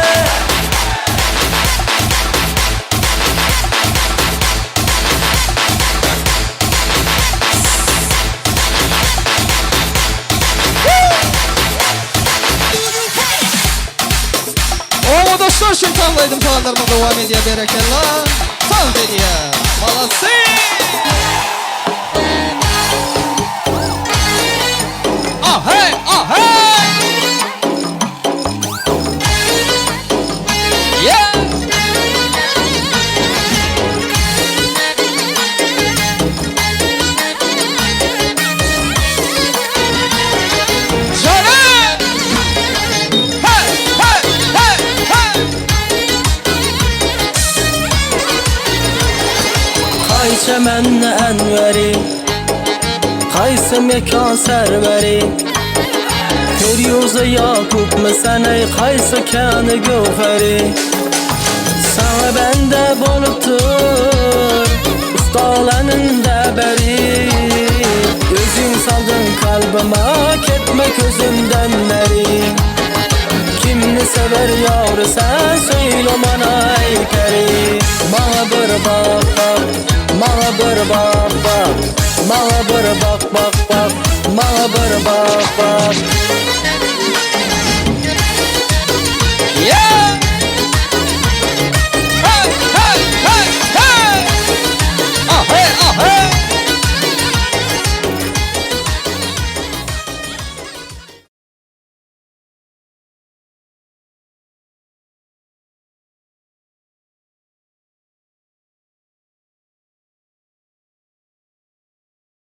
Speaker 7: Obadaşlar şu tans aýdym sazlarymyz dowam edýär berekella tans edýär maladsy. Ahey ahey. Yeah. Canım. Hey hey hey hey.
Speaker 1: Kaý çemende enweri, Kaýsy mekan serweri, Ferýuzy Ýakupmy sen eý kaýsy käni göwheri, Saňa bende bolupdyr ustalanynda beri, Özüň saldyň kalbyma ketme közümden neri, Kimni sewer ýary sen söýle mana eý peri, Maňa bir bak bak, maňa bir bak bak, Maňa bir bak bak bak, maňa bir bak bak.